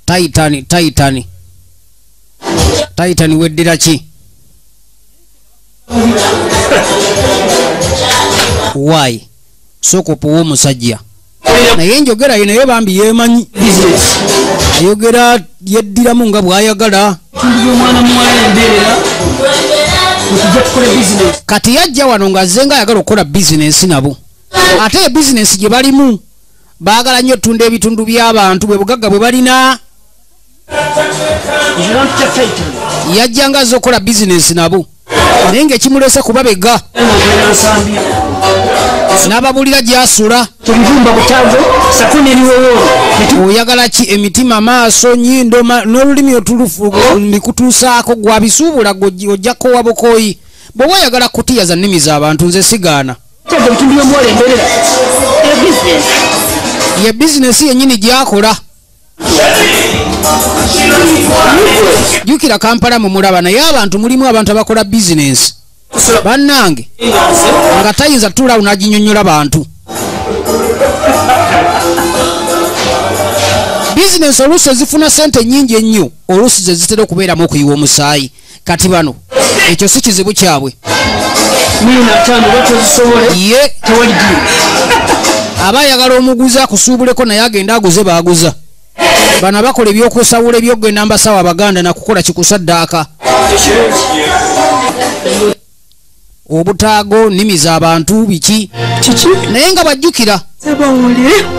Titan, Titan. Titan weddira ki? Why? Sooka opuwa omusajja. Naye enjogera ye naye bambi yeemanyi. Ayogera yeddiramu nga bw'ayagala. Kati yajja wano ng'azze ng'ayagala okukola bizinensi nabo. Ate ebizinensi gye balimu baagala nnyo ottunda ebitundu by'abantu bwe bugagga bwe balina. Yajja ng'azze okukola bizinensi nabo naye ng'ekimuleese kubabega. N'ababuulira gy'asula. Oyagala ki? Emitima, maaso, nnyindo n'olulimi otulufu ndikutuusaako gwabisuubula ojja kukoowa bukooyi. Bw'oba oyagala kutiyaza nnimi z'abantu nze sigaana. Ye bizinensi yennyini gy'akola. Jjukira Kampala mumulaba naye abantu mulimu abantu abakola bizinensi. Bannange nga tayinza tuulaawo n'aginnyonnyola bantu. Bizinensi oluusi ezifuna ssente nnyingi ennyo oluusi ze zitera okubeeramu okuyiwa omusaayi. Kati bano ekyo si kizibu kyabwe. Ye aba ayagala omuguzi akusuubuleko naye agenda aguze baaguza. Bano abakola ebyokusawula ebyokugenda mbasawo Abaganda nakukola kikusaddaaka. Obutaago nnimi z'abantu biki naye nga bajjukira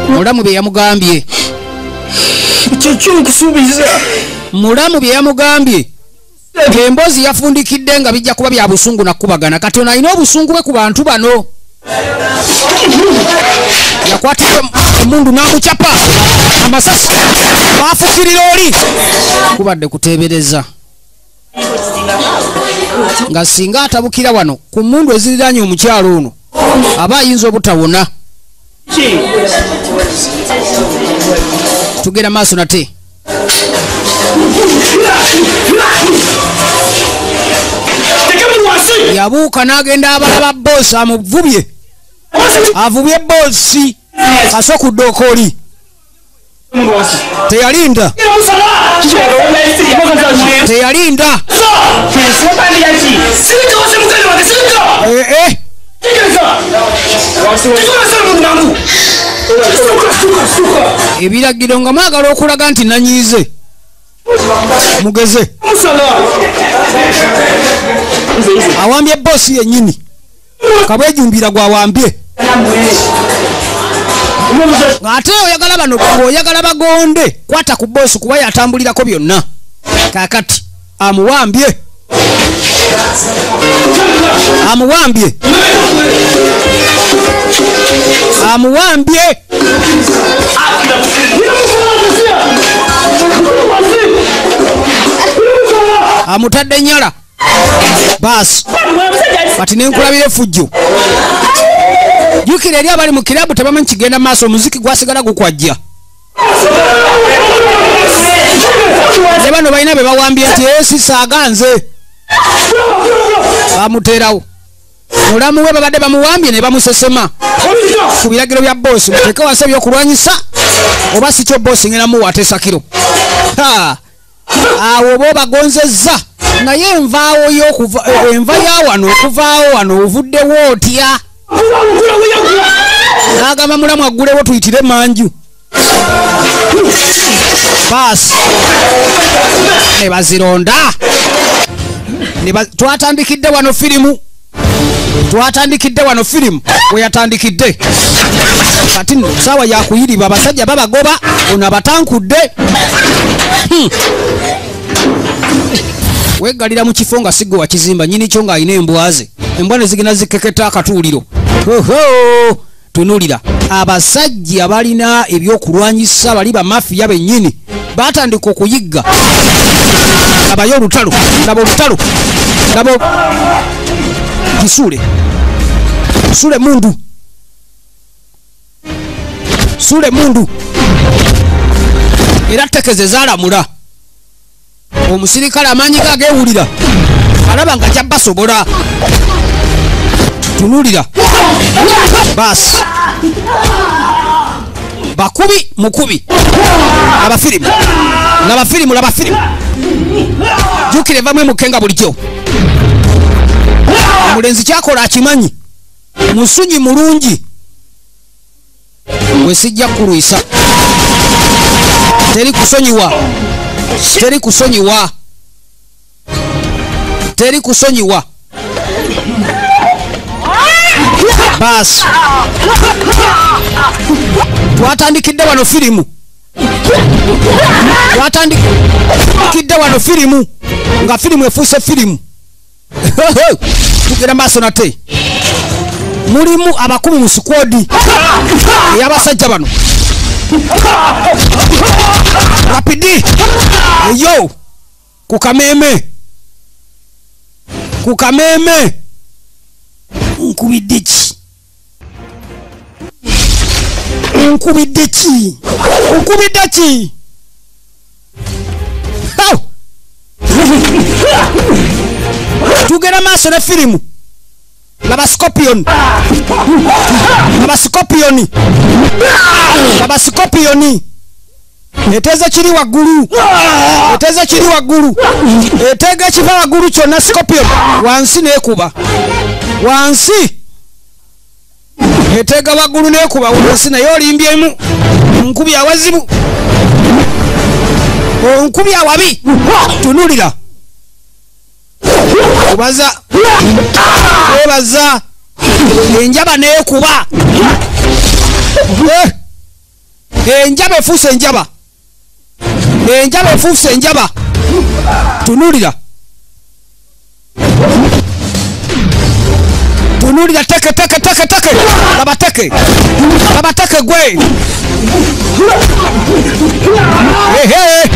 mulamu bye yamugambye. Mulamu bye yamugambye emboozi yafundikidde nga bijja kuba bya busungu nakubagana. Kati ono alina obusungu bwe ku bantu bano. Yakwatibwa emundu n'amucapa amasasi baafukirira oli kubadde kuteebereza nga singa atabukira wano ku mmundu eziriraanye omukyalo ono aba ayinza obutawona. Tugenda maaso nate. Yabuuka n'agenda abalaba boosi amuvubye. Avubye boosi kasokudde okooli. Teyalinda. Teyalinda. Ebiragiro nga mwagala okulaga nti nanyiize. Mugeze. Awambye boosi yennyini. Kabwejumbira gwawambye. Ate oyagala bano oyagala bagonde kwata ku boosi kuba yatambulirako byonna. Kaakati amuwambye. Amuwambye. Amuwambye. Amutadde nyala. Basi. Kati nenkulabira efujjo. Jjukira eri abali mu kirabu tebamanyi kigenda maaso, omuziki gwasigala gukwajja. Ne bano balina be bawambye nti esi saaganze. Bamuteerawo. Mulamu we babadde bamuwambye ne bamusesema. Ku biragiro bya boosi muteeke wansi ebyokulwanyisa oba si kyo boosi ngenda muwa ateesa kiro. Awo bo bagonzezza naye envaawo y'okuva enva ya wano okuvaawo wano ovuddewo otya? N'agamba mulamu aggulewo tuyitire manju. Baasi ne bazironda. Twatandikidde wano firimu. Twatandikidde wano firimu we yatandikidde. Kati nno ssaawa ya kuyiriba abasajja babagoba ono abatankudde. Weggalira mu kifo nga sigwe wakizimba nnyini kyo ng'alina embwa ze. Embwa ne zigenda zikeketa akatuuliro. Hoho! Tunuulira abasajja balina ebyokulwanyisa bali bamafiya bennyini batandika okuyigga. Labayo olutalo, laba olutalo, laba kisuule. Sule mundu. Sule mundu. Era tekeze zaalamula. Omusirikale amaanyi ge ageewulira alaba nga kyabbasobola. Tunuulira. Baasi. Bakubi mukubi. Laba firimu. Laba firimu, laba firimu. Jjukira evaamu emukenga bulijjo. Omulenzi kyakola akimanyi. Musunyi mulungi. We sijja kulwisa. Teri kusonyiwa. Teri kusonyiwa. Teri kusonyiwa. Baasi. Twatandikidde wano firimu. Twatandikidde wano firimu. Nga firimu efuuse firimu. Tugenda maaso nate. Mulimu abakumi mu sikwodi ey'abasajja bano. Rapidi. Eyo. Ku kameeme. Ku kameeme. Nkubidde ki? Nkubidde ki? Nkubidde ki? Tugenda maaso ne firimu. Laba scorpion. Laba scorpion. Laba scorpion. Eteze kiri waggulu. Eteze kiri waggulu. Etega kiva waggulu kyonna scorpion. Wansi n'ekuba. Wansi. Etega waggulu n'ekuba wansi naye olimbyemu. Nkubi awazibu. Nkubi awabi. Tunuulira. Obaza. Obaza. Enjaba n'ekuba. Enjaba efuuse enjaba. Enjaba efuuse enjaba. Tunuulira. Tunuulira teke teke teke teke. Laba teke. Laba teke gwe. Ehe.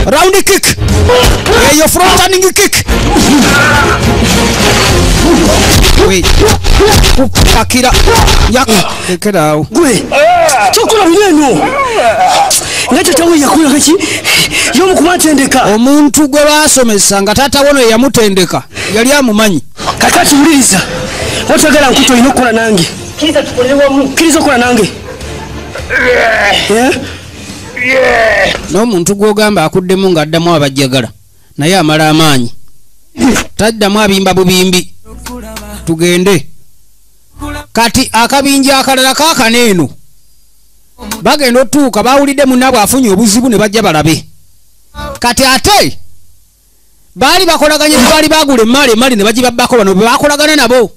Round kick. Eyo front turning kick. Wait. Akira. Yak. Lekera. Gwe. Kyokola bineno. Naye tawe yakola kaki? Yomu kumatendeka. Omuntu gwe baasomesa nga taata wono yamutendeka. Yali amumanyi. Kakati wuliriza. Otagala nkuto olina okukola nange. Kkiriza tukolere wamu. Kkiriza okukola nange. N'omuntu gw'ogamba akuddemu ng'addamu abajjagala naye amala amaanyi. Taddamu abimba bubimbi. Tugende. Kati akabinja akalala kaakano eno. Bagenda otuuka bawulidde munnaabwe afunye obuzibu ne bajja balabe. Kati ate baali bakolaganye baali baagula emmali emmali ne bagibabbako bano be bakolagana nabo.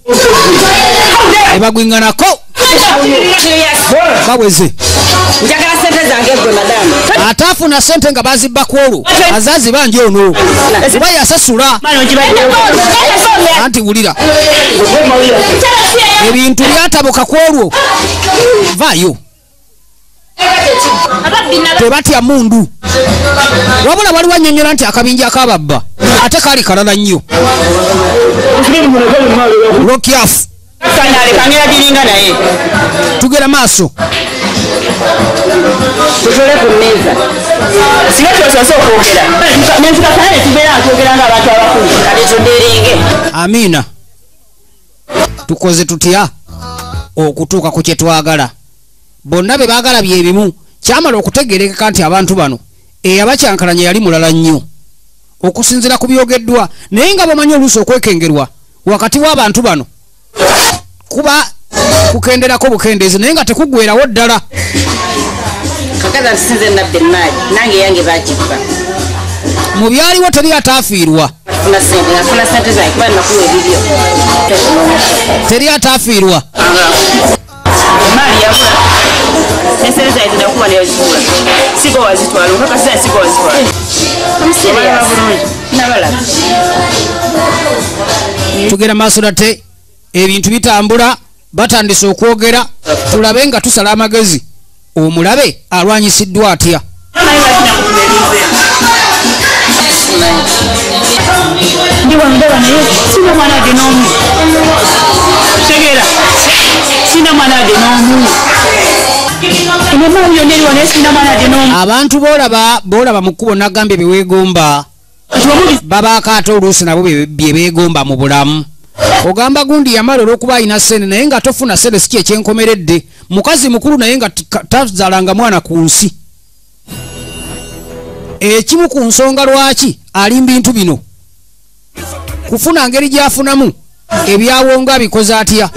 Ne bagwinganako. Baweze. Njagala sente zange gwe madamu. Ate afuna sente nga bazibba ku olwo. Azazi bangi ono. Kuba yasasula. Anti wulira. Ebintu byatabuka ku olwo. Vaayo. Tebatya mundu. Wabula waliwo annyonnyola nti akabinja akababba ate kaali kalala nnyo. Lokyafu. Tugera maaso. Tutole ku mmeeza. Singa kyosoose okwogera. Nentuka ne tubeera twogera ng'abantu abakulu. Kale tudeeringe. Amina. Tukoze tutya okutuuka ku kye twagala. Bonna be baagala bye bimu. Kyamala okutegeerekeka nti abantu bano eyabakyankalanya yali mulala nnyo okusinziira ku byogeddwa, naye nga bamanyi oluusi okwekengerwa wakati w'abantu bano kuba kukenderako bukendeezi naye nga tekuggwerawo ddala. Kakaza nsinze nabbe emaali nange yange bagibba. Mu byaliwo teri ataafiirwa. Nafuna sente zange kuba nakuwa ebibyo. Teri ataafiirwa. Emaali yabula. Esente zange nakuwa nezibula. Sigo wazitwala, okakasa sigo wazitwala. I'm serious. Nabalaba. Tugera maaso nate ebintu bitambula, batandise okwogera, tulabe nga tusala amagezi. Omulabe alwanyisiddwa atya? Ndi wandaba naye sina mwana ade n'omu. Tegeera, sina mwana ade n'omu. Emaali yonna eriwo naye sina mwana ade n'omu. Abantu boolaba mu kkubo nagambye bye weegomba babaako ate oluusi nabo bye beegomba mu bulamu. Ogamba gundi yamala olw'okuba alina ssente naye nga tofuna ssente si kyekyenkomeredde. Mukazi mukulu naye nga tazaalanga mwana ku nsi. Ekimu ku nsonga lwaki ali mu bintu bino kufuna ngeri gy'afunamu ebyawonga abikoze atya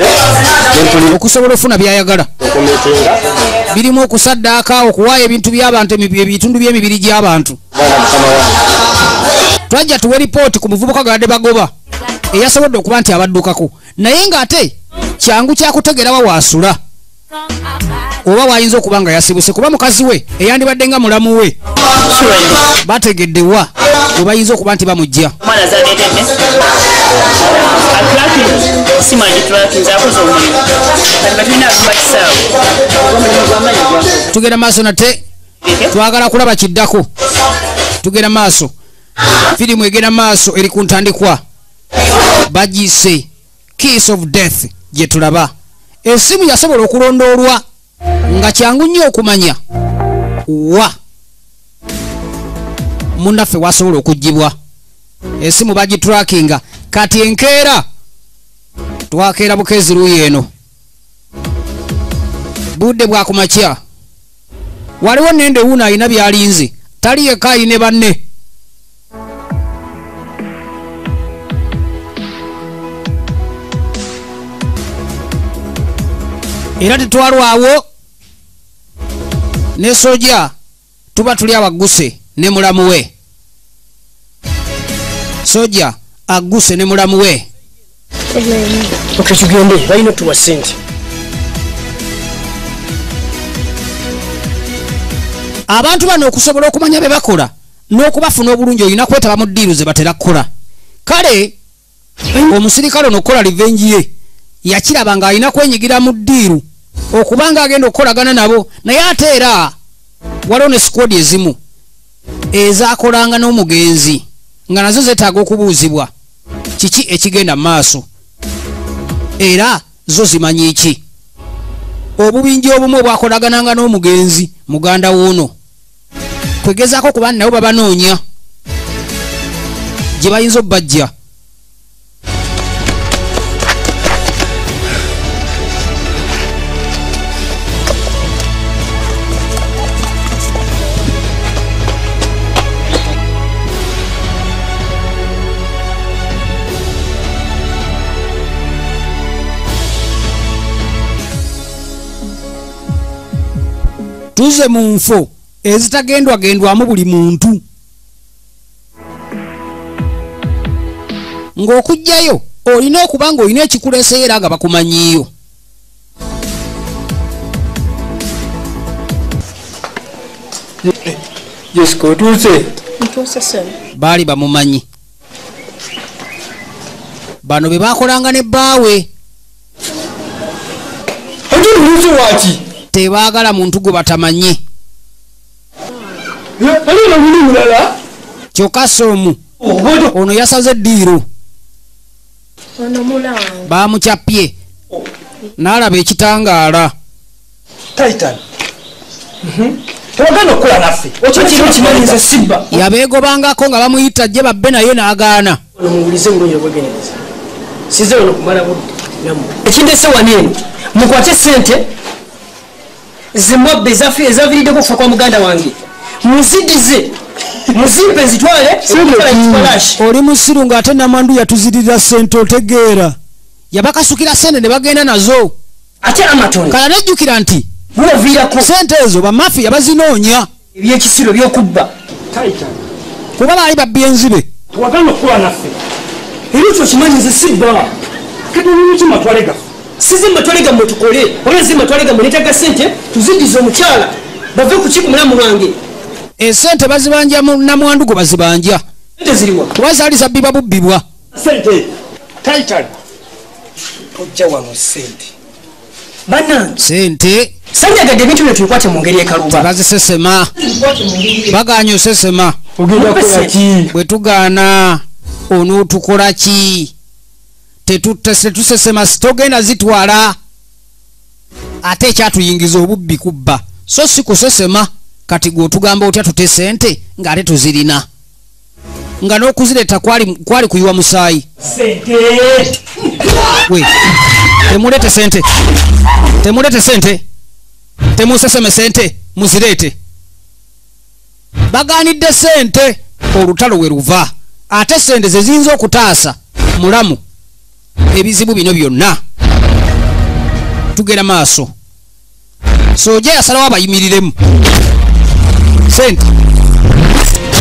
okusobola okufuna by'ayagala. Birimu okusaddaaka, okuwaayo ebintu by'abantu, ebitundu by'emibiri gy'abantu. Twajja tuwe ripooti ku muvubuka gwabadde bagoba eyasobodde okuba nti abaddukako, naye ng'ate kyangu kyakutegeerawa waasula oba wayinza okuba nga yasibuse kuba mukazi we eyandibadde nga mulamu we bategedde wa we bayinza okuba nti bamujja. Omwana zaleetedde simu agitulakinze akoze omulimu kati batulina akuba kisaawe. Tugenda maaso nate twagala kulaba kiddako. Tugenda maaso, firimu egenda maaso eri ku ntandikwa bagiyise Kiss of Death gye tulaba. Esimu yasobola okulondoolwa nga kyangu nnyo okumanya wa munnaffe wasobola okuggyibwa. Esimu bagitrackinga. Kati enkeera twakeera bukeezi luuyi eno, budde bwa kumakya. Waliwo nende wuuno alina by'alinze, tali yekka ayine banne. Era tetwalwawo ne soja tuba tuli abagguse ne mulamu we. Soja agguse ne mulamu we. Okay, tugende balina tuwa ssente. Abantu bano okusobola okumanya bye bakola n'okubafuna obulungi olina kwetaba mu ddiiru ze batera kukola. Kale omusirikale ono okukola revenge ye yakiraba ng'alina kwenyigira mu ddiiru okubanga agenda okukolagana nabo, naye ate era waliwo ne squad ezimu ezaakolanga n'omugenzi nga nazo zeetaaga okubuuzibwa kiki ekigenda mu maaso era zo zimanyi ki. Obubinja obumu obwakolagananga n'omugenzi muganda w'ono kwegezaako kuba nabo babanoonya gye bayinza obbajja. Tuze mu nfo ezitagendwagendwamu buli muntu ng'okujjayo olina okuba ng'olina ekikuleeseyo era nga bakumanyiiyo. Jessica otuuse? Ntuuse ssebo. Baali bamumanyi. Bano be baakolanga ne bbaawe. Ate oluusi waaki? Tebaagala muntu gwe batamanyi. Kyokka somu ono yasaze eddiiro bamukyapye n'alaba ekitangaala. Yabeegobangako nga bamuyita gye babbe naye n'agaana. Ekindese wano eno mukwate sente zimwabbe ezaviiriddeko okufa kwa muganda wange muzidize muzimpe zitwale. Oli musiru ng'ate namwandu yatuzirira sente otegeera. Yabakasukira sente ne bagenda nazo. Ate Amatoni kala nejjukira nti sente ezo bamafiya bazinoonya ebyekisiro byokubba kuba baali babbye enzibe. Tewagana okukola naffe era ekyo kimanyi nze sibba matwale gaffe sizi matwale gammwe tukole oba ezi matwale gammwe neetaga sente tuziddize omukyala bave ku kiku mulamu wange. Esente bazibanja namwandu gwe bazibanja kuba zaali zabbibwa bubbibwa. Sente Titan tojja wano sente bannange sente sanyagadde ebintu bino tubikwate mu ngeri ekaluba. Bazisesema bagaanye osesema bwe tugaana onootukola ki? Tetusesema sitogenda zitwala ate ekyatuyingiza obubbi kubba so si kusesema. Kati gwe otugamba otya tute sente ng'ate tuzirina nga n'okuzireeta kwali kuyiwa musaayi. We temuleete sente, temuleete sente, temuseseme sente, muzireete. Bagaanidde sente olutalo we luva ate sente ze ziyinza okutaasa mulamu ebizibu bino byonna. Tugenda maaso. Soja yasalawo abayimiriremu. Sente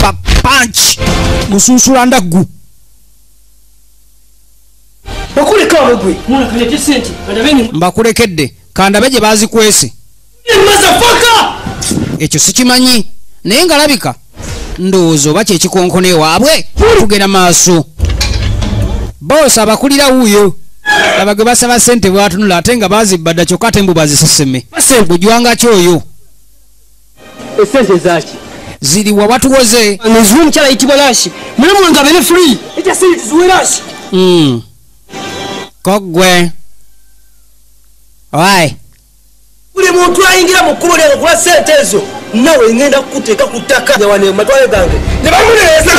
papanch musunsula ndaggu mbakulekedde kandabe gye bazikwese. Ekyo sikimanyi naye nga labika ndowooza oba kyekikonkona ewaabwe. Tugenda maaso. Boosi abakulira wuuyo laba gwe basaba sente bwatunula ate nga bazibba dda kyokka ate mbu baziseseme. Bujwanga ki oyo? Esente zaki ziriwa watuwoze nziwe omukyala ayitibwa Lashi mulamu wange abeere free ekya sente tuziwe Lashi. Kogwe owai buli muntu ayingira mu kkubo lyange okuwa sente ezo nawe ngenda kukuteeka ku ttaka wano matwale gange ne bamuleeza.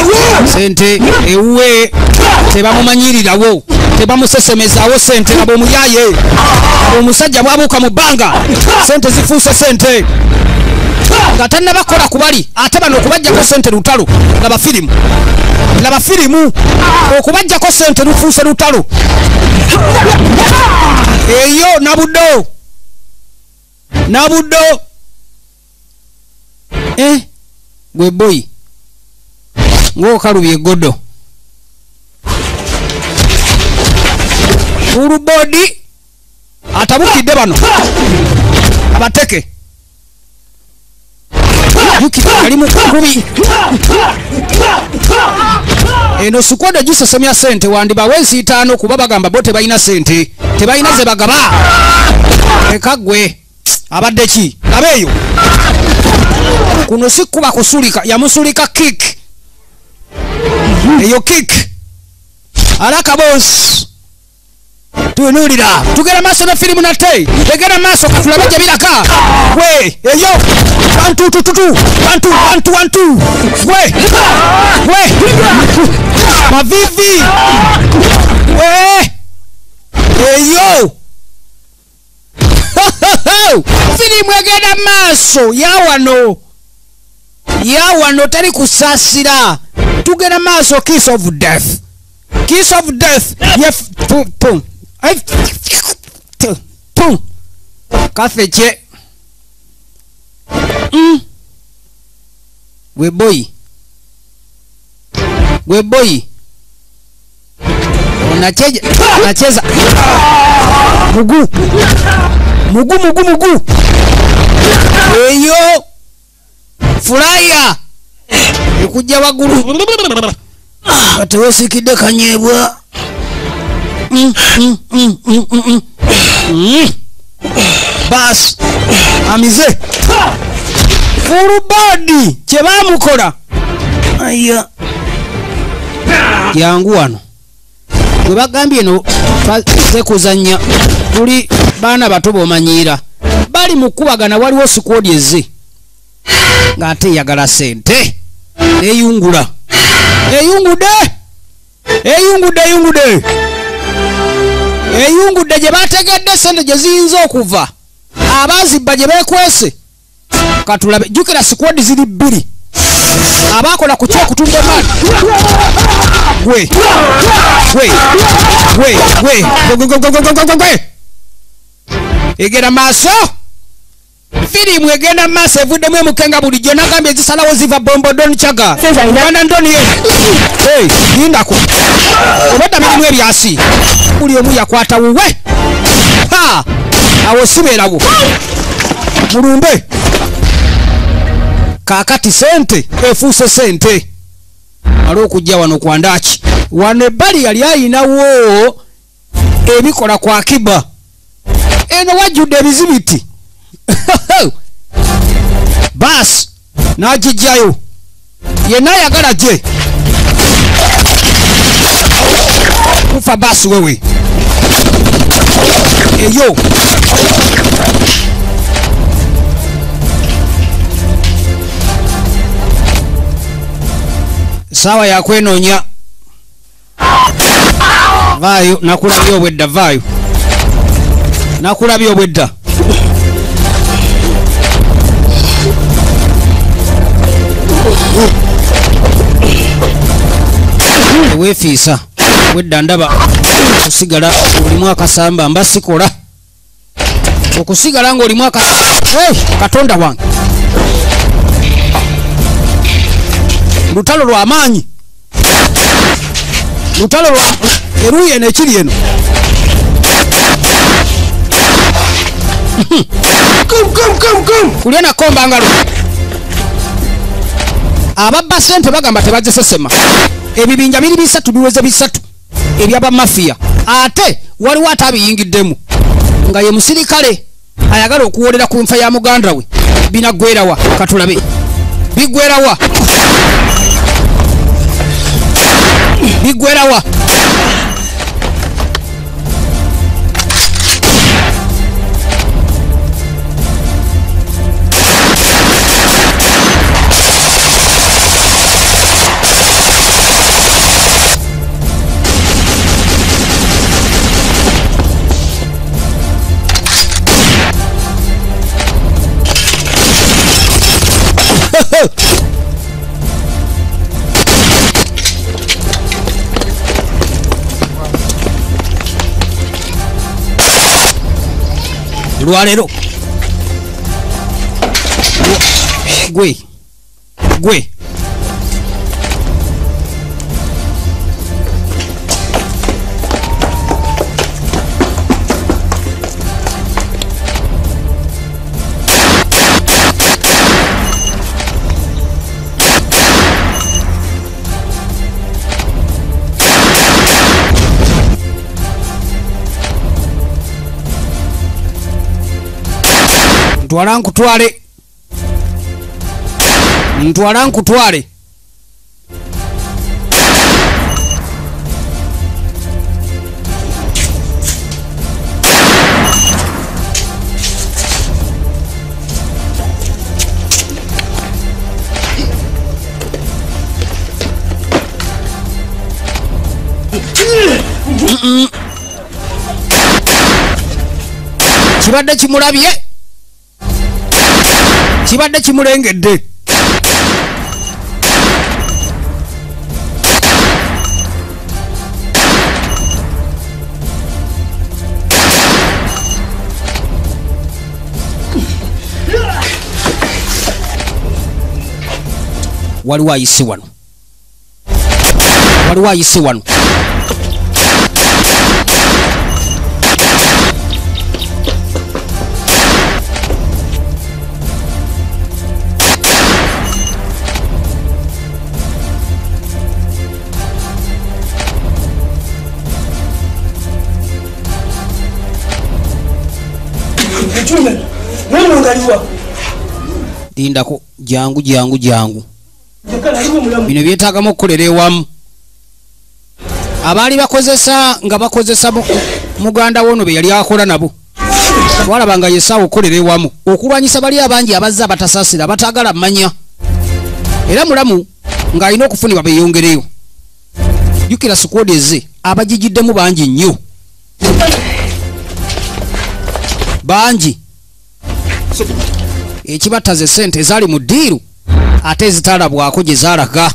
Sente ewuwe tebamumanyirirawo tebamusesemezaawo sente laba omuyaye omusajja bwabuuka mu bbanga sente zifuuse sente nga tannabakola ku bali ate bano okubajjako sente lutalo. Laba firimu, laba firimu okubajjako sente lufuuse lutalo. Eyo nabuddo nabuddo gwe boyi ng'okalubye eggodo ulubodi atabukidde bano abateke ali mukubi eno sukwoda gisesemya sente wandibawe ensiitaano kuba bagamba bo tebalina sente tebalina ze bagaba. Ekaggwe abadde ki abeeyo kuno si kuba kusulika yamusulika kick eyo kick alaka boss tunuulira tugenda maaso ne firimu nate egenda maaso katulabe gye biraka. We eyo 1 2 2 2 1 2 1 2 1 2 we we mavivi we eyo firimu egenda maaso yawano yawano teri kusaasira. Tugenda maaso kiss of death, kiss of death ye pum pum kafeche we boy we boy unacheza unacheza mugu mugu mugu mugu eyo furaya ekujja waggulu atewesikidde kanyebwa. Bas Amize Fulubadi kye bamukola. Aya. Yangu wano. Bwe bagambye no baze kuzannya tuli baana bato bomanyiira. Bali mu kubagana waliwo squad ezze. Ng'ate yagala sente. Eyungula. Eyungude. Eyungude eyungude. Eyungudde gye bategedde sente gye ziyinza okuva. Abazibba gye beekwese. Katulabe jjukira squad ziri bbiri. Abakola ku ky'okutunda emaani. Gwe. Gwe. Gwe. Gwe. Gwe gwe gwe gwe gwe. Egera maaso. Firimu egenda maaso evuddemu emukenga bulijjo nagambye ezisalawo ziva Bombo Don Chaga. Uganda Ndoni ye. Hey, lindako. Obadda mirimu ebyasi. Buli omu yakwata wuwe. Ha! Awo sibeerawo. Mulumbe. Kaakati sente efuuse sente. Ali okujja wano kwa Ndaki. Wano ebbali yali ayinawo ebikola kwa Akiba. Eno wajjudde ebizibiti. Baasi n'agijjayo. Yenna ayagala gye. Kufa baasi wewe. Eyo. Sawa ya kwenoonya. Vaayo nakulabye obwedda vaayo. Nakulabye obwedda. Weefiisa wedda ndaba okusigala olimu akasamba mba sikola. Okusigala ng'olimu hey, Katonda wange. Lutalo lwa amaanyi. Lutalo lwa eruyi eno ekiri eno. Come. Kulya nakomba ngalo. Ababba sente bagamba tebazisesema. Ebibinja biri bisatu biweze bisatu eby'abamafiya. Ate waliwo atabiyingiddemu nga ye musirikale ayagala okuwolera ku nfa ya muganda we. Binaggwerawa katulabe. Biggwerawa. Biggwerawa. Lwaleero gwe gwe Ntwala nkutwale. Ntwala nkutwale. Kibadde kimulabye. Kibadde kimulengedde. Waliwo ayise wano. Waliwo ayise wano. Lindako jangu jangu jangu. Bino byetaagamu okukolera ewamu. Abaali bakozesa nga bakozesa muganda wono be yali akola nabo. Twalabanga yesaawa okukolera ewamu okulwanyisa bali abangi abazze abatasaasira abatagala mmanya. Era mulamu ng'alina okufunibwa beeyongereyo. Jjukira squad eze abagigiddemu bangi nnyo. Bangi. Ekibattaze ssente ezaali mu ddiiru ate ezitalabwako gye zaalaga.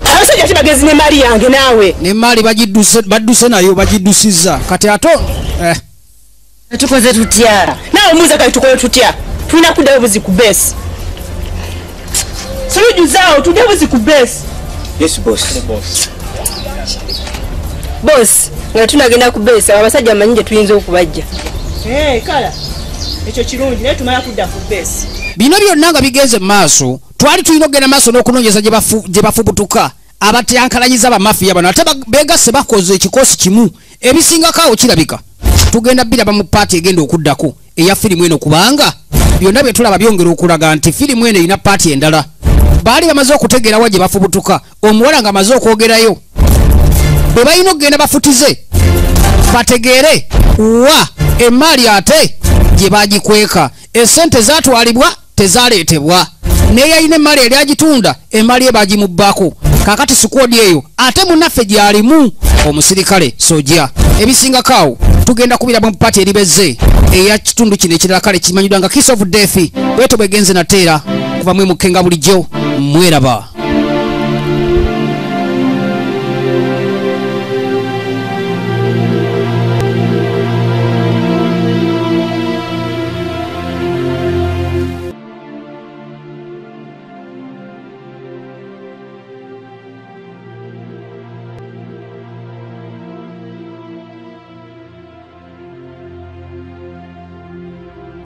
Abasajja tibagezi n'emmaali yange naawe. N'emmaali badduse nayo bagiddusizza. Kati ate tukoze tutya? Naawe omuuza kati tukole tutya? Tulina kuddayo buzi ku base. Sulujuzaawo tudde buzi ku base. Yes boss. Boss, nga tunagenda ku base abasajja amanyi gye tuyinza okubajja. Kala. Ekyo kirungi naye tumala kudda ku base. Bino byonna nga bigenze mu maaso, twali tulina okugenda maaso n'okunoonyeza gye bafubutuka abatyankalanyiza bamafiya bano ate beegasse bakoze ekikosi kimu ebisingako awo kirabika. Tugenda biraba mu paati egenda okuddako eya firimu eno kubanga byonna bye tulaba byongera okulaga nti firimu eno erina paati endala. Baali bamaze okutegeera wa gye bafubutuka, omuwala ng'amaze okwogerayo. Bwe balina okugenda bafutize bategeere wa emmaali ate gye bagikweka. Essente zaatwalibwa tezaaleetebwa. N'eyalina emmali yali agitunda emmali ye bagimubbako. Kaakati squad eyo ate munnaffe gy'alimu omusirikale sojja. Ebisingako awo tugenda kubiraba mu paati eribezze eya kitundu kino ekirala kale kimanyiddwa nga Kiss of Death. Bwetyo bwegenze nateera kuva mwe mukkenga bulijjo mweraba.